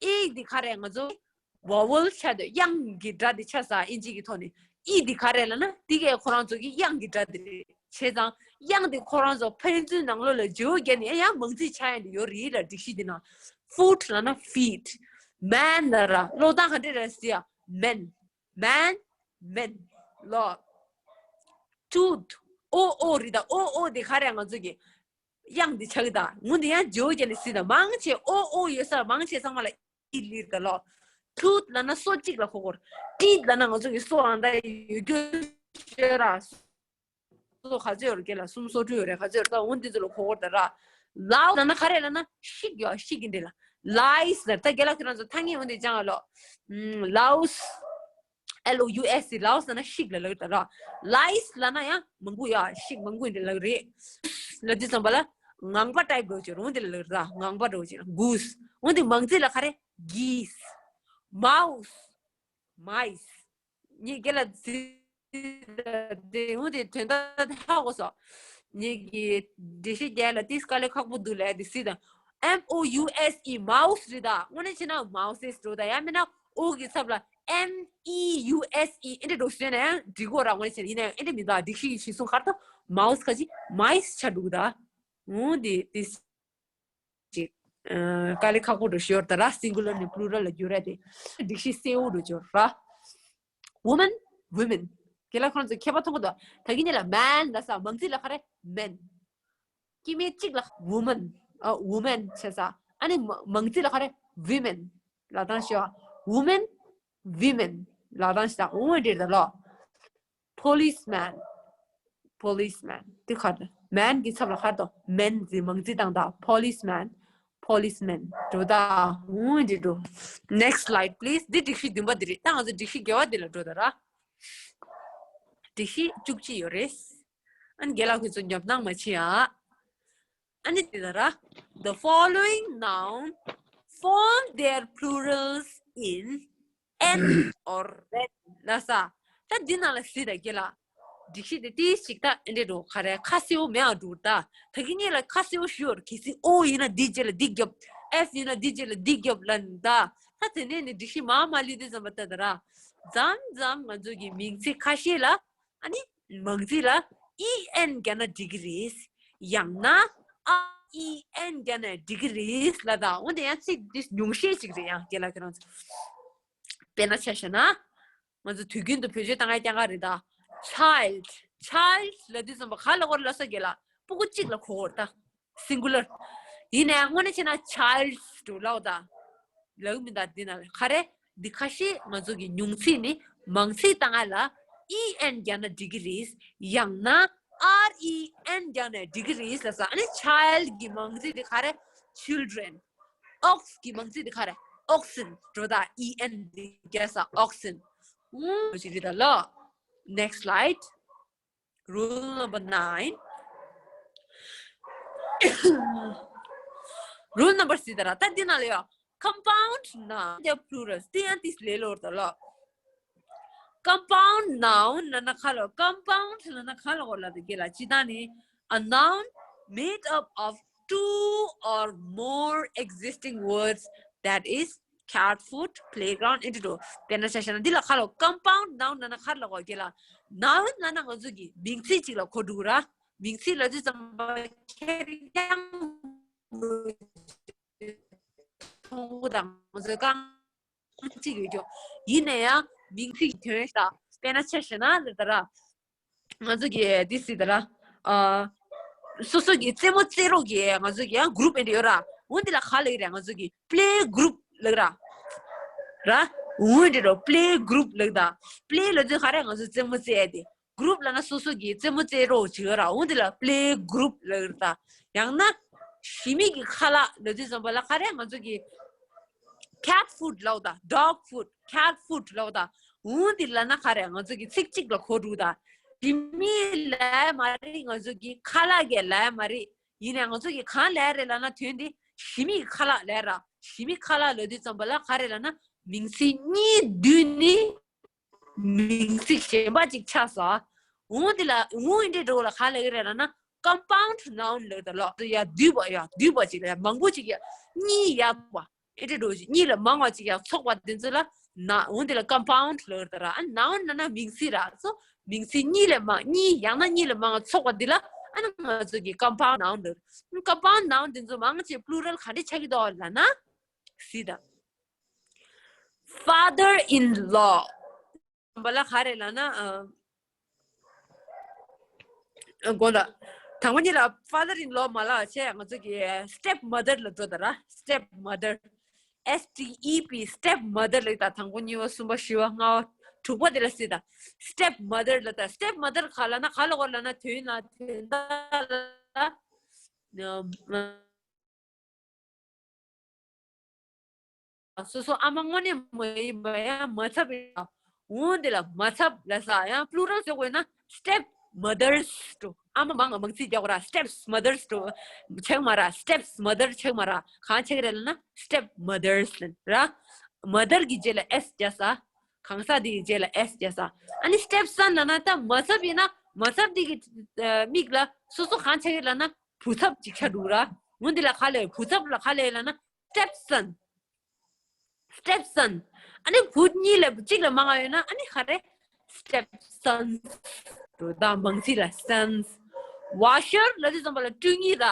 ཨི་འདི་ག་རེ་ང་ཚོ་vowel ཆགས་འདུག་དབྱངས་ཀྱི་སྒྲ་འདི་ཆགས་ས། ཨིན་ཇི་གི་ཐོག་ནས་ཨི་འདི་ག་རེ་ལབ་ན། འདི་གས་ཁོ་རང་ཚོ་གི་དབྱངས་ཀྱི་སྒྲ་འདི་རེད། བྱས་ཙང་དབྱངས་འདི་ཁོ་རང་ཚོ་ཕན་ཚུན་ནང་ལོགས་ལ་བརྗེ་པོ་རྒྱག་ནས་ཡང་མང་ཚིག་ཆགས་ཡ་འདི་ཡོད་རེད་ལ། སྒྲིག་གཞི་འདི་ནང་foot ལབ་ན་feet། man ལབ་ར། ཀློག་སྟངས་ག་འདྲ་རེད་ཟེར་ཡ། men man men ལོ། tooth ཨོ་ཨོ་རེད་ད། ཨོ་ཨོ་འདི་ག་རེ་ང་ཚོ་གི་དབྱངས་འདི་ཆགས་ཀྱི་ད། ངུ་འདི་ཡང་བརྗེ་པོ་རྒྱག་ནས་ཟེར་ད། མང་ཆེ་ཨོ་ཨོ་ཡོད་ས་མང་ཆེ་ཚང་མ་ལ་ཨི་ལིར་ད་ལོ། tooth ལབ་ན་སོ་གཅིག་ལ་གོ་གོ། teeth ལབ་ན་ང་ཚོ་གི་སོ་ཨང་ད་ཡོད་རྒྱུ་ཤོད་ར། སོ་ག་ཚོད་ཡོད་རེད་ལ། གསུམ་སོ་དྲུག་ཡོད་རེད། ག་ཚོད་ཡོད་རེད་ད། འོ་འདི་ཚོ་ལ་གོ་གོ་ད་ར། louse ལབ་ན་ག་རེ་ལབ་ན་ཤིག་ཡོད། ཤིག་གི་འདི་ལ་lies ལབ་ད། རྒན་ལགས་ཁྱེད་རང་ཚོ་ཐ་སྙད་འོ་འདི་སྦྱང་ཨ་ལོ། ཨམ། louse L O U S E louse ལབ་ན་ཤིག་ལ་ལབ་ད་ར། lies ལབ་ན་ཡང་མང་པོ་ཡ། ཤིག་མང་པོ་འདི་ལབ་རེད། ལབ་དུས་ཙམ་པ་ལ་ངང་པ་type འགྲོ་ཅིག་རུང་འདི་ལ་ལབ་ར། ངང་པ་འགྲོ་ཅིག goose འོ་འདི་མང་ཚིག་ལ་ག་རེ་geese mouse mice ངས་རྒན་ལགས་ཟེར་དེ་འོ་དེ་དོན་དག་ཧ་གོ་སོང་། ངས་ཀྱི་འགྲེལ་བཤད་རྒྱག་ལ་ཏིས་དཀའ་ལས་ཁག་པོ་འདུག་ལབ་དེ་སྲིད་དང་། M O U S E mouse རེད་ད། དངོས་གནས་བྱས་ན་mouses འགྲོ་ད། ཡང་མིན་ན་O གི་ཚབ་ལ་M E U S E ཨེ་འདྲ་འགྲོ་ཟེར་ན་ཡང་འགྲིག་གོ་ར། དངོས་གནས་བྱས་ན། ཡིན་ན་ཡང་ཨེ་འདྲ་མི་འདུག་སྒྲིག་གཞི་ཡི་གཞི་བཟུང་གར་དུ་mouse ཁ་ཅིག་mice ཆགས་འདུག་ད། འོ་དེ་དེ། ཅིག་ཨ། དཀའ་ལས་ཁག་པོ་འགྲོ་ཞོར་ད་ར། singular ནས་plural ལ་བསྒྱུར་ཡ་དེ་སྒྲིག་གཞི་གསལ་པོ་འགྲོ་ཞོར་ར། woman women རྒན་ལགས་ཁོང་ཚོ་ཁྱད་པར་མཐོང་གི་འདུག་ད་གིན་ཉིད་ལ་man ལབ་ས་མང་ཚིག་ལ་ག་རེ་men། སྐྱེ་དམན་གཅིག་ལ་woman ཨ། woman བྱས་ས། ཨ་ནི་མ་མང་ཚིག་ལ་ག་རེ་women ལབ་སྟངས་ཤོད། woman women ལབ་སྟངས་ཤོད། འོ་འདྲ་ད་ལོ། policeman policeman དེ་ག་རེ། man གི་ཚབ་ལ་ག་རེ་དང་། men ཟེར་མང་ཚིག་བཏང་དང་། policeman policeman འགྲོ་ད། འོ་འདི་འགྲོ། Next slide please. འདི་སྒྲིག་གཞི་བདུན་པ་འདི་རེད། ད་ང་ཚོ་སྒྲིག་གཞི་བརྒྱད་པ་འདི་ལ་འགྲོ་ད་ར། སྒྲིག་གཞི་བཅུ་གཅིག་ཡོད་རེད། ཨ་ནི་རྒན་ལགས་ཁྱེད་ཚོ་ཉོབ་སྣང་མ་བྱེད་ཨ། ཨ་ནི་འདི་ལ་ར། The following noun form their plurals in an or when ལབ་ས། ད་འདི་ནང་ལ་གཟིགས་དང་རྒན་ལགས། སྒྲིག་གཞི་དེ་ཏིས་ཅིག་ད་ཨེ་འདྲ་འགྲོ་ག་རེ་ཁ་གསལ་པོ་མེད་པ་འགྲོ་ད། ད་གིན་ཉིད་ལ་ཁ་གསལ་པོ་ཞུ་ཡོད་རེད། གལ་སྲིད་O ཡིན་ན་འདི་རྗེས་ལ་འདི་རྒྱོབ། F ཡིན་ན་འདི་རྗེས་ལ་འདི་རྒྱོབ་ལབ་ད། ད་དེ་ནས་ནི་སྒྲིག་གཞི་མར་མར་ལུས་དུས་ཙམ་པ་ལྟ་ད་ར། མཚམས་མཚམས་ང་ཚོ་གི་མིང་ཚིག་ཁ་ཤས་ལ། ཨ་ནི་མང་ཚིག་ལ་E N བརྒྱབ་ན་འགྲིག་གི་རེད། ཡང་ན་R E N བརྒྱབ་ན་འགྲིག་གི་རེད་ལབ་ད། འོན་ཏེ་ཡང་ཚིག་འདི་ཉུང་ཤས་ཅིག་རེད། ཡང་རྒན་ལགས་ཁྱེད་རང་ཚོ། དཔེར་ན་ཆ་བཞག་ན། ང་ཚོ་དུས་རྒྱུན་དུ་བེད་སྤྱོད་བཏང་ཡ་རྐྱང་ག་རེད་ད། child child ལབ་དུས་ཙམ་པ་ག་ལ་གོ་ར་ལབ་ས་གི་ལ་སྤུ་གུ་གཅིག་ལ་གོ་བར་ད། singular། ཡིན་ནའི་དངོས་གནས་བྱས་ན་childs འགྲོ་ལབ་ད། ལབ་མི་ད་འདི་ན་ལ་ག་རེ། འདི་ཁ་ཤས་ང་ཚོ་གི་ཉུང་ཚིག་ནི་མང་ཚིག་བཏང་ཡ་ལ་E N རྒྱག་ན་འགྲིག་གི་རེད། ཡང་ན་R E N རྒྱག་ན་འགྲིག་གི་རེད་ལབ་ས། ཨ་ནི་child གི་མང་ཚིག་འདི་ག་རེ། children། ox གི་མང་ཚིག་འདི་ག་རེ། oxen འགྲོ་ད། E N འདི་རྒྱག་ས་oxen། ཨུམ་ཅི་རེད་ད་ལོ། Next slide. Rule number nine. Rule number six ད་ར་ད་འདི་ན་ལ་ཡོ། compound noun the plurals དེ་ཡང་ཏིས་ལེ་ལོར་ད་ལོ། compound noun ལབ་ན་ག་ལ། compound ལབ་ན་ག་ལ་གོ་ལ་དེ་གི་ལ་ཅི་ད་ནི། a noun made up of two or more existing words, that is, cat, foot, playground, etcetera དཔེར་ན་ཆ་བཞག་ན་འདི་ལ་ག་ལ། compound noun ལབ་ན་ག་ལ་གོ་གི་ལ། noun ལབ་ན་ང་ཚོ་གི་མིང་ཚིག་ཅིག་ལ་གོ་འགྲོ་ར། མིང་ཚིག་ལབ་དུས་ཙམ་པ་ཁེར་རྐྱང་མཐོང་གོ་དང་ང་ཚོ་རྐང་གཅིག་ཡོད་ཀྱོ། ཡིན་ན་ཡང་མིང་ཚིག་གི་དོན་ཤ་དཔེར་ན་ཆ་བཞག་ན་ལ་ད་ར། ང་ཚོ་གི་འདི་སྲིད་ད་ར། ཨ། སོ་སོ་གི་རྩེད་མོ་རྩེ་རོགས་ཀྱི་ང་ཚོ་གི་ཡང་group ཨེ་འདྲ་ཡོད་ར། འོ་འདི་ལ་ག་ལབ་ཀྱི་རེད། ང་ཚོ་གི་play group ལབ་ར། ར། འོ་འདི་རོ་play group ལབ་ད། play ལབ་དུས་ག་རེ་ང་ཚོ་རྩེད་མོ་རྩེ་ཡ་དེ། group ལབ་ན་སོ་སོ་གི་རྩེད་མོ་རྩེ་རོགས་བྱེད་ཡོད་ར། འོ་འདི་ལ་play group ལབ་ར་ད། ཡང་ན་ཞི་མི་གི་ཁ་ལག་ལབ་དུས་ཙམ་པ་ལ་ག་རེ་ང་ཚོ་གི cat food ལབ་ད། dog food, cat food ལབ་ད། འོ་འདི་ལབ་ན་ག་རེ་ང་ཚོ་གི་ཚིག་གཅིག་ལ་གོ་འགྲོ་ད། ཞི་མི་ལབ་མ་རེད། ང་ཚོ་གི་ཁ་ལག་གི་ལབ་མ་རེད། ཡིན་ནའི་ང་ཚོ་གི་གང་ལབ་རེད་ལབ་ན་དོན་དེ་ཞི་མི་གི་ཁ་ལག་ལབ་ར། ཞི་མི་ཁ་ལག་ལབ་དུས་ཙམ་པ་ལ་ག་རེ་ལབ་ན་མིང་ཚིག་གཉིས་བསྡུས་ནི་མིང་ཚིག་གཞན་པ་ཅིག་ཆགས་སོང་། འོ་འདི་ལ་འོ་འདི་འདྲ་འགྲོ་ལ་ག་ལབ་ཀྱི་རེད་ལབ་ན་compound noun ལབ་ད་ལོ། ཡ་བསྡུས་པ་ཡ་བསྡུས་པ་ཅིག་ལ་ཡ་མང་པོ་ཅིག་ཡ་གཉིས་ཡ་པ་ཨེ་འདྲ་འགྲོ་ཅིག་གཉིས་ལས་མང་བ་ཅིག་ཡ་ཚོགས་པ་འདི་ཚོ་ལ་ན་འོ་འདི་ལ་compound ལབ་ད་ར། ཨ་noun ལབ་ན་མིང་ཚིག་ར་སོ། མིང་ཚིག་གཉིས་ལས་མང་གཉིས་ཡང་ན་གཉིས་ལས་མང་བ་ཚོགས་པ་འདི་ལ་ཨ་ན་ང་ཚོ་གི་compound noun ལབ། compound noun འདི་ཚོ་མང་ཆེ་plural ག་འདྲ་ཆགས་ཀྱི་འདུག་ལབ་ན། སྲིད་ད། father in law བ་ལ་ག་རེ་ལབ་ན། ཨ། དགོངས་དག་དང་པོ་ཉིད་ལ་father in law མ་ལབ་བྱས་ང་ཚོ་གི་step mother ལ་འགྲོ་ད་ར། step mother. S T E P, step mother ལབ་ད། དང་པོ་གཉིས་པ་གསུམ་པ་བཞི་པ་ལྔ་པ་དྲུག་པ་དེ་ལ་སྲིད་ད། step mother ལབ་ད། step mother ག་ལབ་ན་ག་ལ་གོ་ལབ་ན་དོན་ལ་དོན་དག་ལ། སོ་སོ་ཨ་མ་དངོས་གནས་མ་ཡིན་པ་ཡང་མ་ཚབ་ཡིན་པ། འོ་འདི་ལ་མ་ཚབ་ལབ་ས། ཡང་plural བཟོ་དགོས་ན་step mothers འགྲོ། ཨ་མ་མང་ང་མང་ཚིག་རྒྱག་དགོས་ར། step mothers འགྲོ། ཆགས་མ་ར། step mother ཆགས་མ་ར། གང་ཆགས་རེད་ལབ་ན་step mothers ལབ་ར། mother གི་རྗེས་ལ་S རྒྱག་ས། གང་ཟག་འདི་གི་རྗེས་ལ་S རྒྱག་ས། ཨ་ནི་step son ལབ་ན་ད་མ་ཚབ་ཡིན་ན་མ་ཚབ་འདི་གི་ཨ་མིག་ལ་སོ་སོ་གང་ཆགས་རེད་ལབ་ན་བུ་ཚབ་ཅིག་ཆགས་འགྲོ་ར། འོ་འདི་ལ་ག་ལབ། བུ་ཚབ་ལ་ག་ལབ་ལབ་ན་step son. step son. ཨ་ནི་བུ་གཉིས་ལས་བུ་གཅིག་ལས་མང་བ་ཡོད་ན་ཨ་ནི་ག་རེ། step sons འགྲོ་ད། མང་ཚིག་ལ་sons. washer ལབ་དུས་ཙམ་པ་ལ་སྐྲུན་མཁན་ར།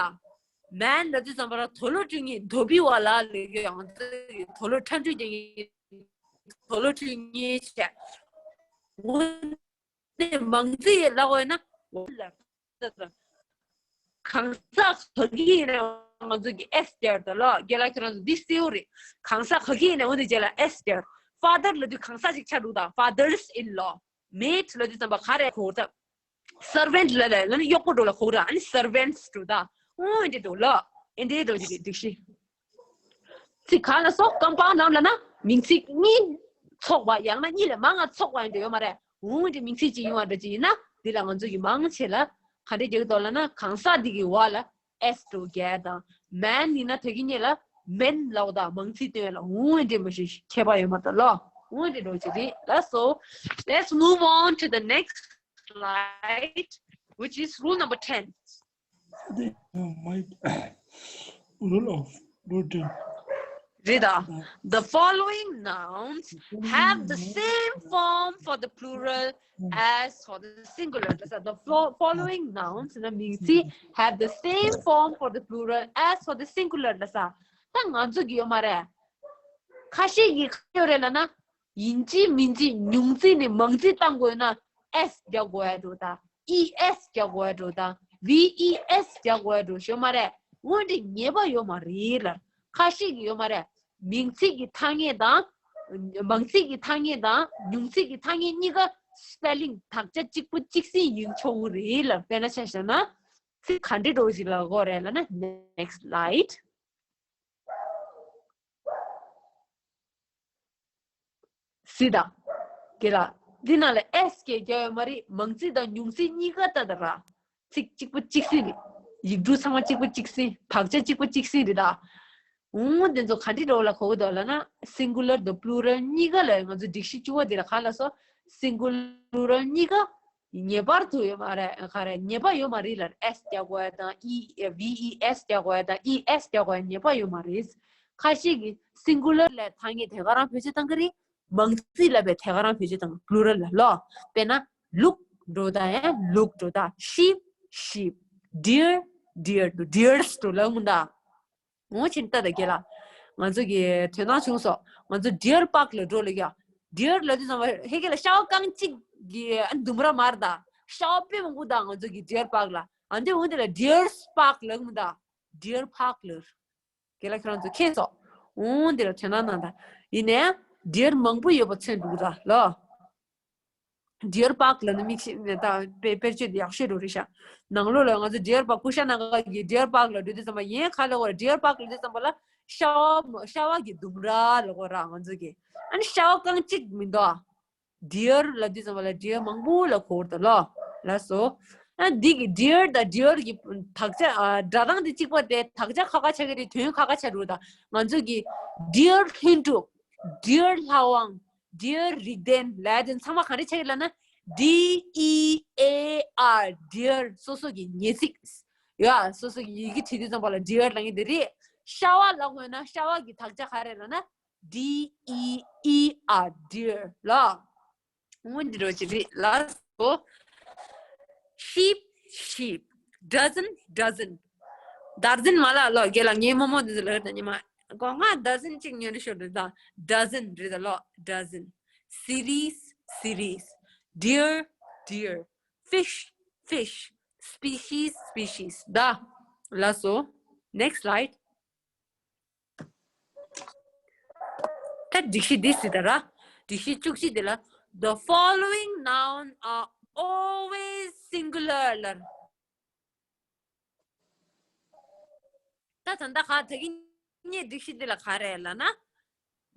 man ལབ་དུས་ཙམ་པ་ལ་དུག་ལོག་སྐྲུན་མཁན། དུག་སྦྲུལ་བ་ལ་ལབ་ཀྱི་ཡང་དུག་ལོག་ཁྲ་འཁྲུད་རྒྱག་མཁན། དུག་ལོག་སྐྲུན་མཁན་བྱས། འོ་ནས་མང་ཚིག་ལབ་དགོས་ན། གང་ཟག་ག་གི་ཡིན་ན་ང་ཚོ་གི་S རྒྱག་ད་ལོ། རྒན་ལགས་ཁྱེད་རང་ཚོ་འདི་གསལ་པོ་རེད། གང་ཟག་ག་གི་ཡིན་ན་འོ་འདི་རྗེས་ལ་S རྒྱག father ལབ་དུས་གང་ཟག་ཅིག་ཆགས་འདུག་ད། fathers in law. maid ལབ་དུས་ཙམ་པ་ག་རེ་གོ་ད། servant ལབ་ལ་ལ་ནི་གཡོག་པོ་འགྲོ་ལ་གོ་ར། ཨ་ནི་servants འགྲོ་ད། འོ་འདི་འགྲོ་ལ་ཨེ་འདྲའི་འགྲོ་ཅིག་སྒྲིག་གཞི། ཚིག་གང་ལ་སོགས་compound noun ལབ་ན་མིང་ཚིག་གཉིས་ཚོགས་པ་ཡང་ན་གཉིས་ལས་མང་ང་ཚོགས་པ་ཡང་འདྲ་ཡོད་མ་རེད། འོ་འདི་མིང་ཚིག་ཅིག་ཡོང་བ་འདྲ་ཅིག་ཡིན་ན་འདི་ལ་ང་ཚོ་གི་མང་ཆེ་ལ་ག་འདྲ་རྒྱག་གི་འདུག་ལབ་ན་གང་ཟག་འདི་གི་བ་ལ་S འགྲོ་རྒྱག་དང་man ཡིན་ན་དེ་གི་གཉིས་ལ་men ལབ་དང་མང་ཚིག་སྟོན་ལ་འོ་འདི་མ་ཞིག་ཁྱད་པར་ཡོད་མ་རེད་ལོ། འོ་འདི་འགྲོ་ཅིག་རེད་ལ། So let's move on to the next slide, which is rule number ten. The, uh, my, rule of routine. Rita, the following nouns have the same form for the plural as for the singular. So the fo- following nouns in the མིང་ཚིག have the same form for the plural as for the singular. ལ་ས། ད་ང་ཚོ་གི་ཡོད་མ་རེད། ཁ་ཤས་ཀྱི་ཁ་ཡོད་རེད་ལ་ན། ཡིན་གཅིག་མིན་གཅིག་ཉུང་ཚིག་ནས་མང་ཚིག་བཏང་དགོས་ན་S རྒྱག་དགོས་ཡ་འདུག་ད། E S རྒྱག་དགོས་འགྲོ་དང་V E S རྒྱག་དགོས་འགྲོ་ཞོ་མ་རེད། འོན་ཏེ་ངེས་པ་ཡོད་མ་རེད་ལ། ཁ་ཤས་ཀྱི་ཡོད་མ་རེད། མིང་ཚིག་གི་ཐ་སྙད་དང་། མིང་ཚིག་གི་ཐ་སྙད་དང་ཉུང་ཚིག་གི་ཐ་སྙད་གཉིས་ཀ་spelling དག་ཆ་གཅིག་པ་གཅིག་སྲིད་ཡིན་ཆོག་གི་རེད་ལ། དཔེར་ན་ཆ་བཞག་ན། ཚིག་ག་འདྲ་འགྲོ་ཞིག་ལ་གོ་རེད་ལ་ན། Next slide. སི་དང་། གེ་ལ། འདི་ནང་ལ་S སྐད་རྒྱག་ཡོད་མ་རེད། མང་ཚིག་དང་ཉུང་ཚིག་གཉིས་ཀ་ལྟ་ད་ར། ཚིག་གཅིག་པ་གཅིག་སྲིད་རེད། ཡིག་འབྲུ་ཚང་མ་གཅིག་པ་གཅིག་སྲིད། དག་ཆ་གཅིག་པ་གཅིག་སྲིད་རེད་ད། འོ་དེ་ཚོ་ག་འདྲ་འགྲོ་ལ་གོ་གི་འདུག་ལ་ན། singular དང་plural གཉིས་ཀ་ལ་ང་ཚོ་སྒྲིག་གཞི་བཅུ་པ་འདི་ལ་ག་ལ་སོ། singular plural གཉིས་ཀ་ངེས་པར་དུ་ཡོད་མ་རེད། ག་རེ་ངེས་པ་ཡོད་མ་རེད་ལ། S རྒྱག་དགོས་དང་E V E S རྒྱག་དགོས་དང་E S རྒྱག་དགོས་ངེས་པ་ཡོད་མ་རེད། ཁ་ཤས་ཀྱིས་singular ལ་ཐ་སྙད་དེ་ག་རང་བེད་སྤྱོད་བཏང་གི་རེད། མང་ཚིག་ལ་བས་དེ་ག་རང་བེད་སྤྱོད་བཏང་། plural ལ་ལོ། དཔེར་ན་look འགྲོ་ད་ཡང་look འགྲོ་ད། sheep sheep deer deer འགྲོ། deers འགྲོ་ལ་མུ་ད། ངོ་ཆེན་ལྟ་ད་གེ་ལ། ང་ཚོ་གི་དོན་དག་བྱུང་སོ། ང་ཚོ་Deer Park ལ་འགྲོ་ལ་ཡ། deer ལ་དུས་ཙམ་པ་ཧེ་གེ་ལ་ཤ་བ་རྐང་གཅིག་གི་ཨ་ལྡུམ་ར་མར་ད། ཤ་བ་དཔེ་མང་པོ་ད་ང་ཚོ་གི་Deer Park ལ། ཨ་འདི་འོན་དེ་ལ་Deer's Park ལ་མུ་ད། Deer Park ལ། གེ་ལ་ཁྱེད་རང་ཚོ་མཁྱེན་སོ། འོན་དེ་ལ་དོན་དག་ནང་ད། ཡིན་ནའི་deer མང་པོ་ཡོད་པ་མཚོན་འདུག་ད་ལོ། Deer Park ལ་ནི་མིག་ཤེས་ནས་ད་དཔེ་དཔེར་བརྗོད་དེ་ཡག་ཤོས་འགྲོ་རེད་ཤག་ནང་ལོགས་ལ་ང་ཚོ་Deer Park ཀུ་ཤ་ན་ག་གི་Deer Park ལ་འགྲོ་དུས་ཙམ་པ་ཡན་ག་ལ་གོ་ར། Deer Park ལ་འགྲོ་དུས་ཙམ་པ་ལ་ཤ་བ་ཤ་བ་གི་ལྡུམ་ར་ལ་གོ་ར་ང་ཚོ་གི། ཨ་ནི་ཤ་བ་རྐང་གཅིག་མི་འདུག deer ལ་དུས་ཙམ་པ་ལ་deer མང་པོ་ལ་གོ་ར་ད་ལོ། ལ་སོ། ཨ་འདི་གི་deer དང་deer གི་དག་ཆ་ཨ་སྒྲ་གདངས་དེ་གཅིག་པ་དེ་དག་ཆ་ཁ་ཁ་ཆགས་ཀྱི་རེད། དོན་ཁ་ཁ་ཆགས་འགྲོ་ད། ང་ཚོ་གི་deer ལྷུན་གྲུབ། Deer ལྷ་དབང་། Deer རིག་ལྡན་ལ་དེ་ཚང་མ་ག་རེ་ཆགས་ཀྱི་ལབ་ན། D E A R deer སོ་སོ་གི་ཉེ་ཚིག་ཡ་སོ་སོ་གི་ཡི་གེ་བྲིས་དུས་ཙམ་པ་ལ་deer ལབ་ཀྱི་འདི་རེད། ཤ་བ་ལབ་དགོས་ན་ཤ་བ་གི་དག་ཆ་ག་རེ་ལབ་ན། D E E R deer ལ། འོ་འདི་རོ་ཅི་རེད་ལ་སོ། Sheep sheep dozen dozen dozen མ་ལ་ལོ་རྒན་ལགས་ངའི་རྨོ་མོ་འདི་ཚོ་ལ་ད་ཉི་མ་གོ་ང་dozen གཅིག་ཉོས་ནས་ཤོར་འདུག་ད། dozen རེད་ད་ལོ། dozen series series deer deer fish fish species species ད་ལ་སོ། Next slide. ད་སྒྲིག་གཞི་འདི་སྲིད་ད་ར། སྒྲིག་གཞི་བཅུ་གཅིག་འདི་ལ། The following noun are always singular ལ། ད་ད་ད་ག་ད་གི་ངའི་སྒྲིག་གཞི་འདི་ལ་ག་རེ་ལབ་ན།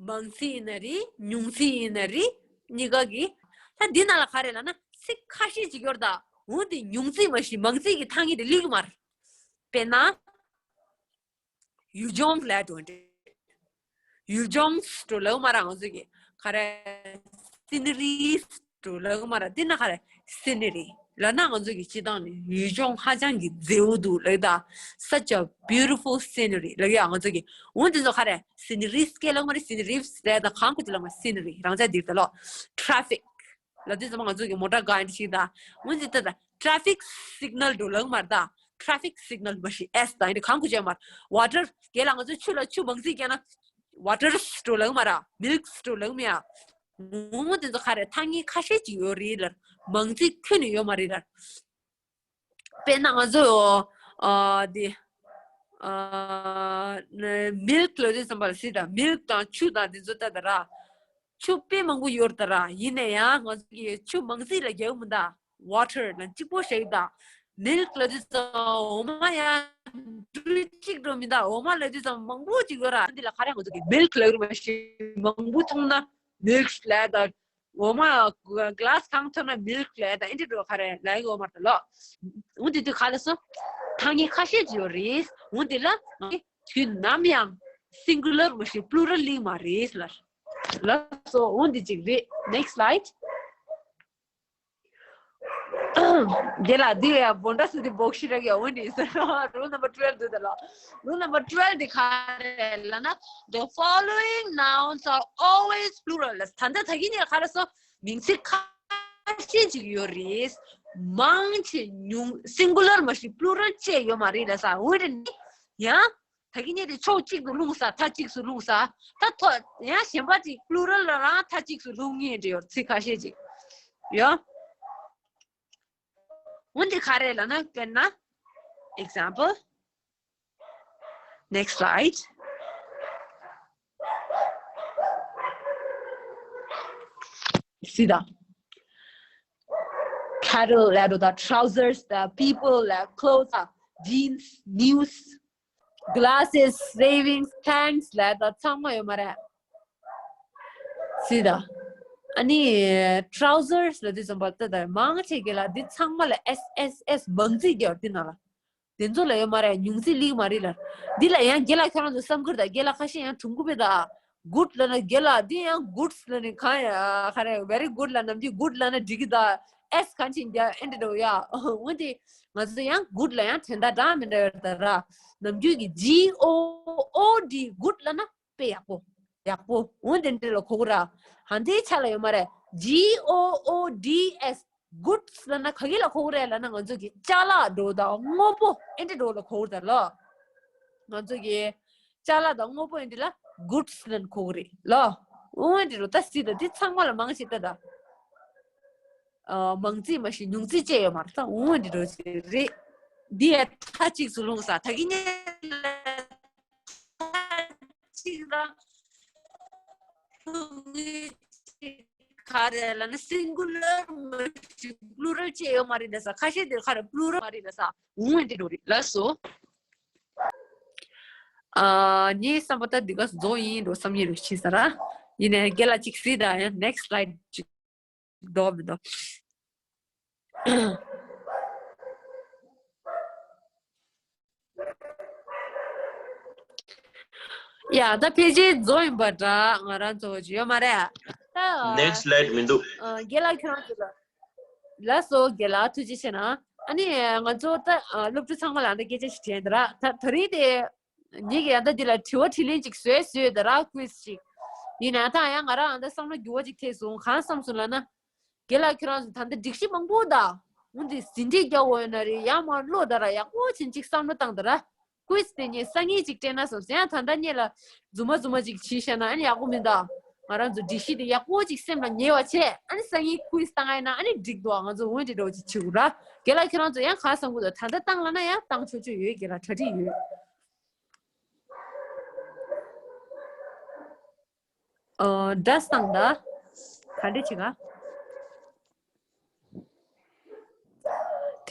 མང་ཚིག་ཡིན་ན་རེད། ཉུང་ཚིག་ཡིན་ན་རེད། གཉིས་ཀ་གི། ད་འདི་ནང་ལ་ག་རེ་ལབ་ན་ཚིག་ཁ་ཤས་ཅིག་ཡོད་རེད་ད། འོ་འདི་ཉུང་ཚིག་མ་གཞི་མང་ཚིག་གི་ཐ་སྙད་དེ་ལེགས་མ་རེད། དཔེར་ན། ཡུལ་ལྗོངས་ལབ་འགྲོ་འདྲ། ཡུལ་ལྗོངས་འགྲོ་ལབ་མ་ར་ང་ཚོ་གི་ག་རེ། sceneries འགྲོ་ལབ་མ་ར་འདི་ན་ག་རེ། scenery ལབ་ན་ང་ཚོ་གི་སྤྱི་བཏང་ནས་ཡུལ་ལྗོངས་ཧ་ཅང་གི་མཛེས་པོ་འདུག་ལབ་ད། Such a beautiful scenery ལབ་ཡ་ང་ཚོ་གི། འོ་འདི་ཚོ་ག་རེ། sceneries སྐད་ལབ་མ་རེད། sceneries ལབ་ད་གང་གི་ལབ་མ་scenery རང་ཅག་འདིར་ད་ལོ། traffic ལབ་དུས་ཙམ་པ་ང་ཚོ་གི་མོ་ཊ་ག་འདི་ཞིག་ད། འོ་འདི་ད་ད། traffic signal འགྲོ་ལབ་མ་རེད་ད། traffic signal མ་གཞི་S དང་ཡིན་གང་གུ་ཅན་མར། water རྒན་ལགས་ང་ཚོ་ཆུ་ལ་ཆུ་མང་ཚིག་རྒྱག་ན། waters འགྲོ་ལབ་མ་ར། milks འགྲོ་ལབ་མ་ཡ། ངོ་མ་དེ་ཚོ་ག་རེ་ཐ་སྙད་ཁ་ཤས་ཅིག་ཡོད་རེད་ལར། མང་ཚིག་ཁྱོན་ནས་ཡོད་མ་རེད་ལར། དཔེར་ན་ང་ཚོ་ཨ་དེ་ཨ་milk ལབ་དུས་ཙམ་པ་ལ་སྲིད་ད། milk དང་ཆུ་དང་དེ་ཚོ་ལྟ་ད་ར། ཆུ་དཔེ་མང་པོ་ཡོད་ད་ར། ཡིན་ན་ཡང་ང་ཚོ་གི་ཆུ་མང་ཚིག་ལ་རྒྱག་མི་ད། water ལ་གཅིག་པོ་ཞིག་ད། milk ལབ་དུས་ཙམ་འོ་མ་ཡང་འབྲུ་གཅིག་འགྲོ་མི་ད། འོ་མ་ལབ་དུས་ཙམ་མང་པོ་ཅིག་ཡོད་ར། འདི་ལ་ག་རེ་ང་ཚོ་གི་milk ལབ་རུ་མ་ཞིག་མང་པོ་མཐོང་ན། milk ལབ་ད། འོ་མ་glass གང་ཐོན་ན་milk ལབ་ད། ཨེ་འདྲ་འགྲོ་ག་རེ་ལབ་གི་འོ་མ་ད་ལོ། འོ་འདི་དུས་ག་ལ་སོ། ཐ་སྙད་ཁ་ཤས་ཅིག་ཡོད་རེད། འོ་འདི་ལ་དུས་ནམ་ཡང་singular མ་ཞིག་plural ལིང་མ་རེད་ལར། ལ་སོ་འོ་འདི་ཅིག་རེད། Next slide. དེ་ལ་འདི་ཡ་བོན་ཏ་སི་འདི་བོག་ཤི་ར་གི་འོ་འདི་ཟེར། rule number twelve འདི་ད་ལ། rule number twelve འདི་ག་རེ་ལབ་ན། The following nouns are always plural ལ། ད་ལྟ་ད་གིན་ནས་ག་རེ་སོ། མིང་ཚིག་ཁ་ཤས་ཅིག་ཡོད་རེད། མང་ཆེ་ཉུང་singular མ་ཞིག་plural བཅས་ཡོད་མ་རེད་ལ་ས། འོ་འདི་ནི་ཡང་ད་གིན་ནས་དེ་ཕྱོགས་གཅིག་ཏུ་ལྷུང་ས། མཐའ་གཅིག་ཏུ་ལྷུང་ས། ད་ཐོ་ཡང་གཞན་པ་ཅིག་plural ལ་རང་མཐའ་གཅིག་ཏུ་ལྷུང་ངེས་འདྲ་ཡོད། ཚིག་ཁ་ཤས་ཅིག་ཡོད། འོན་ཏེ་ག་རེ་ལབ་ན་དཔེར་ན། example. Next slide. See the cattle ལབ་འགྲོ་དང་། trousers དང་། people ལབ། clothes དང་། jeans, news, glasses, savings, pants ལབ་དང་ཚང་མ་ཡོད་མ་རེད། See the ཨ་ནི་trousers ལབ་དུས་ཙམ་པ་ད་ད་མང་ཆེ་གི་ལ་འདི་ཚང་མ་ལ་S S S མང་ཚིག་རྒྱག་འདི་ན་ལ། དེ་ཚོ་ལ་ཡོད་མ་རེད། ཉུང་ཚིག་ལིག་མ་རེད་ལ། འདི་ལ་ཡང་རྒན་ལགས་ཁྱོད་རང་ཚོ་བསམ་གི་རེད་ད། རྒན་ལགས་ཁ་ཤས་ཡང་གྲུང་གུ་བས་ད། good ལབ་ན་རྒན་ལགས་འདི་ཡང་goods ལབ་ནས་གང་ཡ་ག་རེ་very good ལབ་ནམ་རྒྱུན་good ལབ་ན་འགྲིག་གི་ད། S གང་ཅིག་རྒྱག་ཨེ་འདྲ་འགྲོ་ཡ། འོན་ཏེ་ང་ཚོ་ཡང་good ལ་ཡང་དོན་དག་འདྲ་མི་འདྲ་ཡོད་ད་ར། ནམ་རྒྱུན་གྱི་G O O D good ལབ་ན་དཔེ་ཡག་པོ། ཡག་པོ། འོན་ཏེ་འདི་ལ་གོ་གི་ར། ཧ་འདིའི་ཆ་ལ་ཡོད་མ་རེད། G O O D S goods ལབ་ན་ག་གི་ལ་གོ་གི་རེད་ལབ་ན་ང་ཚོ་གི་ཅ་ལག་འགྲོ་དང་དངོས་པོ་ཨེ་འདྲ་འགྲོ་ལ་གོ་གི་རེད་ལ། ང་ཚོ་གི་ཅ་ལག་དང་དངོས་པོ་ཨེ་འདྲ་ལ་goods ལབ་ན་གོ་གི་རེད་ལ། འོན་ཏེ་འགྲོ་ད་སྲིད་ད་འདི་ཚང་མ་ལ་མང་ཆེ་ད་ད། ཨ་མང་ཚིག་མ་གཞི་ཉུང་ཚིག་བཅས་ཡོད་མ་རེད་ད། འོན་ཏེ་འགྲོ་ཆེ་རེད། འདི་ཡ་མཐའ་གཅིག་ཏུ་ལྷུང་ས་ད་གི་ཉེ་ལ་གཅིག་ར། ག་རེ་ལབ་ན་singular མ་གཞི་plural བཅས་ཡོད་མ་རེད་ལ་ས། ཁ་ཤས་དེ་ག་རེ་plural མ་རེད་ལ་ས། འོན་ཏེ་འགྲོ་རེད་ལ་སོ། ཨ་ངའི་བསམ་པ་ད་འདི་ག་རྫོགས་ཡིན་འགྲོ་བསམ་ཡིན་རུ་ཕྱིན་ས་ར། ཡིན་ནའི་རྒན་ལགས་གཅིག་གཟིགས་དང་ཡང་next slide གཅིག་འདོགས་མི་འདོགས། ཡ་ད་ཕལ་ཆེར་རྫོགས་ཡིན་པ་འདྲ། ང་རང་ཚོ་ཅི་ཡོད་མ་རེད་ད། next slide མི་འདུག་ཨ་རྒན་ལགས་ཁྱོད་རང་ཚོ་ལ། ལགས་སོ་རྒན་ལགས་ཐུགས་རྗེ་ཆེ་གནང་། ཨ་ནི་ང་ཚོ་ད་ཨ་སློབ་ཕྲུག་ཚང་མ་ལ་ཨ་ད་སྐད་ཆ་ཞིག་དྲན་ད་ར། ད་ད་རིང་དེ་ངེད་ཀྱི་ཨ་ད་འདི་ལ་དྲི་བ་དྲིས་ལན་ཅིག་བཟོས་བཟོས་ད་ར། quiz ཅིག་ཡིན་ན་ད་ཡང་ང་རང་ཨ་ད་བསམ་བློ་འགྱུར་བ་ཅིག་ཐེབས་སོང་། གང་བསམ་སོང་ལབ་ན། རྒན་ལགས་ཁྱོད་རང་ཚོ་ད་ལྟ་སྒྲིག་གཞི་མང་པོ་དང་། འོན་ཏེ་ཟིན་བྲིས་རྒྱག་དགོས་ཡོད་ན་རེད། ཡང་མ་ཀློག་ད་ར་ཡག་པོ་བྱིན་ཅིག་བསམ་བློ་བཏང་ད་ར། quiz དེ་ཉིད་སང་ཉིན་ཅིག་སྤྲད་ན་བསམ་སོང་། ཡང་ད་ལྟ་ཉིད་ལ་རྫུན་མ་རྫུན་མ་ཅིག་བྱིས་བཞག་ན་ཨ་ནི་ཡག་པོ་མིན་ད། ང་རང་ཚོ་སྒྲིག་གཞི་དེ་ཡག་པོ་ཅིག་སེམས་ལ་ངེས་པ་བྱས། ཨ་ནི་སང་ཉིན་quiz བཏང་ཡིན་ན་ཨ་ནི་འགྲིག་འདུག་ང་ཚོ་འོན་ཏེ་འགྲོ་ཅིག་བྱེད་དགོས་ར། རྒན་ལགས་ཁྱོད་རང་ཚོ་ཡང་ག་བསམ་གི་འདུག་ད་ལྟ་བཏང་ལབ་ན་ཡང་བཏང་ཆོག་ཆོག་ཡོད། རྒན་ལགས་གྲ་སྒྲིག་ཡོད། ཨ་འདྲ་སང་ད། ག་འདྲ་བྱེད་ག་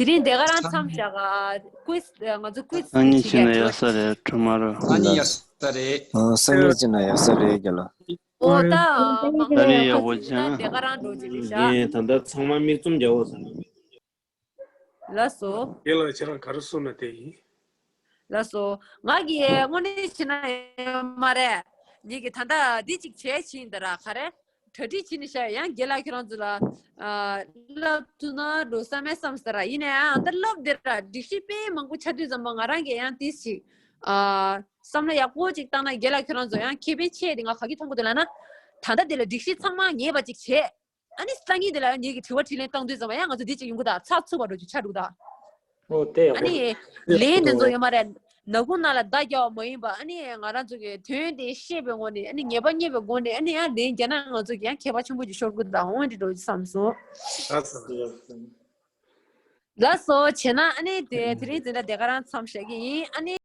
དེ་རིང་དེ་ག་རང་མཚམས་བཞག་ག quiz ང་ཚོ་quiz སང་ཉིན་བྱེད་ཕྱིན་ན་ཡག་ཡོད་ས་རེད། ཁྲོ་མ་རོ། སང་ཉིན་ཡོད་ས་རེད། ཨ་སང་ཉིན་ཕྱིན་ན་ཡོད་ས་རེད་རྒན་ལགས། ཨོ་ད་མང་ད་རེས་ཡག་པོ་ཆགས་ན་དེ་ག་རང་འགྲོ་ཅིག་རེད་ཤག་ངས་ད་ལྟ་ཚང་མ་མིག་བཙུམ་རྒྱག་འོ་ཟེར་ན། ལགས་སོ། རྒན་ལགས་ཁྱེད་རང་ག་རེ་གསུངས་ན་དེ་ཡིན། ལགས་སོ། ང་གིས་དངོས་གནས་བྱས་ན་ཡོད་མ་རེད། ངེད་ཀྱིས་ད་ལྟ་འདི་གཅིག་བྱས་ཕྱིན་ད་ར་ག་རེ། གྲ་སྒྲིག་བྱས་ནས་བཞག་ཡང་རྒན་ལགས་ཁྱེད་རང་ཚོ་ལ་ཨ་བསླབ་ཐུབ་ན་འགྲོ་བསམ་མེད་བསམ་ས་ར། ཡིན་ནའང་ད་བསླབ་དེ་ར་སྒྲིག་གཞི་དཔེ་མང་པོ་ཆགས་དུས་ཙམ་པ་ང་རང་གིས་ཡང་ཏིས་ཞིག་ཨ་བསམ་བློ་ཡག་པོ་ཅིག་བཏང་ན་རྒན་ལགས་ཁྱེད་རང་ཚོ་ཡང་ཁེ་ཕན་ཆེ་དེ་ང་ག་གི་མཐོང་གི་འདུག་ལབ་ན། ད་ལྟ་དེ་ལ་སྒྲིག་གཞི་ཚང་མ་ངེས་པ་ཅིག་བྱས། ཨ་ནི་སང་ཉིན་དེ་ལ་ཡང་ངེད་ཀྱི་དྲི་བ་དྲིས་ལན་བཏང་དུས་ཙམ་པ་ཡང་ང་ཚོ་འདི་ཅིག་ཡོང་གི་ད་ཚགས་ཚུད་པ་འགྲོ་རྒྱུ་ཆགས་འདུག་ད། ཨོ་དེ་ཡག་ཨ་པོ་ནི་འདུག་ལན་དེ་ཚོ་ཡོད་མ་རེད། ནག་ཁུང་ནང་ལ་བརྡ་རྒྱག་པ་མ་ཡིན་པ། ཨ་ནི་ང་རང་ཚོ་གི་དོན་དེ་ཤེས་པའི་ངོ་ནས། ཨ་ནི་ངེས་པ་རྙེད་པའི་སྒོ་ནས། ཨ་ནི་ཡང་ལན་རྒྱག་ན་ང་ཚོ་གི་ཡང་ཁྱད་པར་ཆེན་པོ་ཅིག་ཤོར་གི་ད། འོང་འདི་འགྲོ་རྒྱུ་བསམ་སོང་། ལགས་སོ། ལགས་སོ་བྱས་ན་ཨ་ནི་དེ་དེ་རིང་འཛིན་གྲྭ་དེ་ག་རང་མཚམས་བཞག་གི་ཡིན། ཨ་ནི།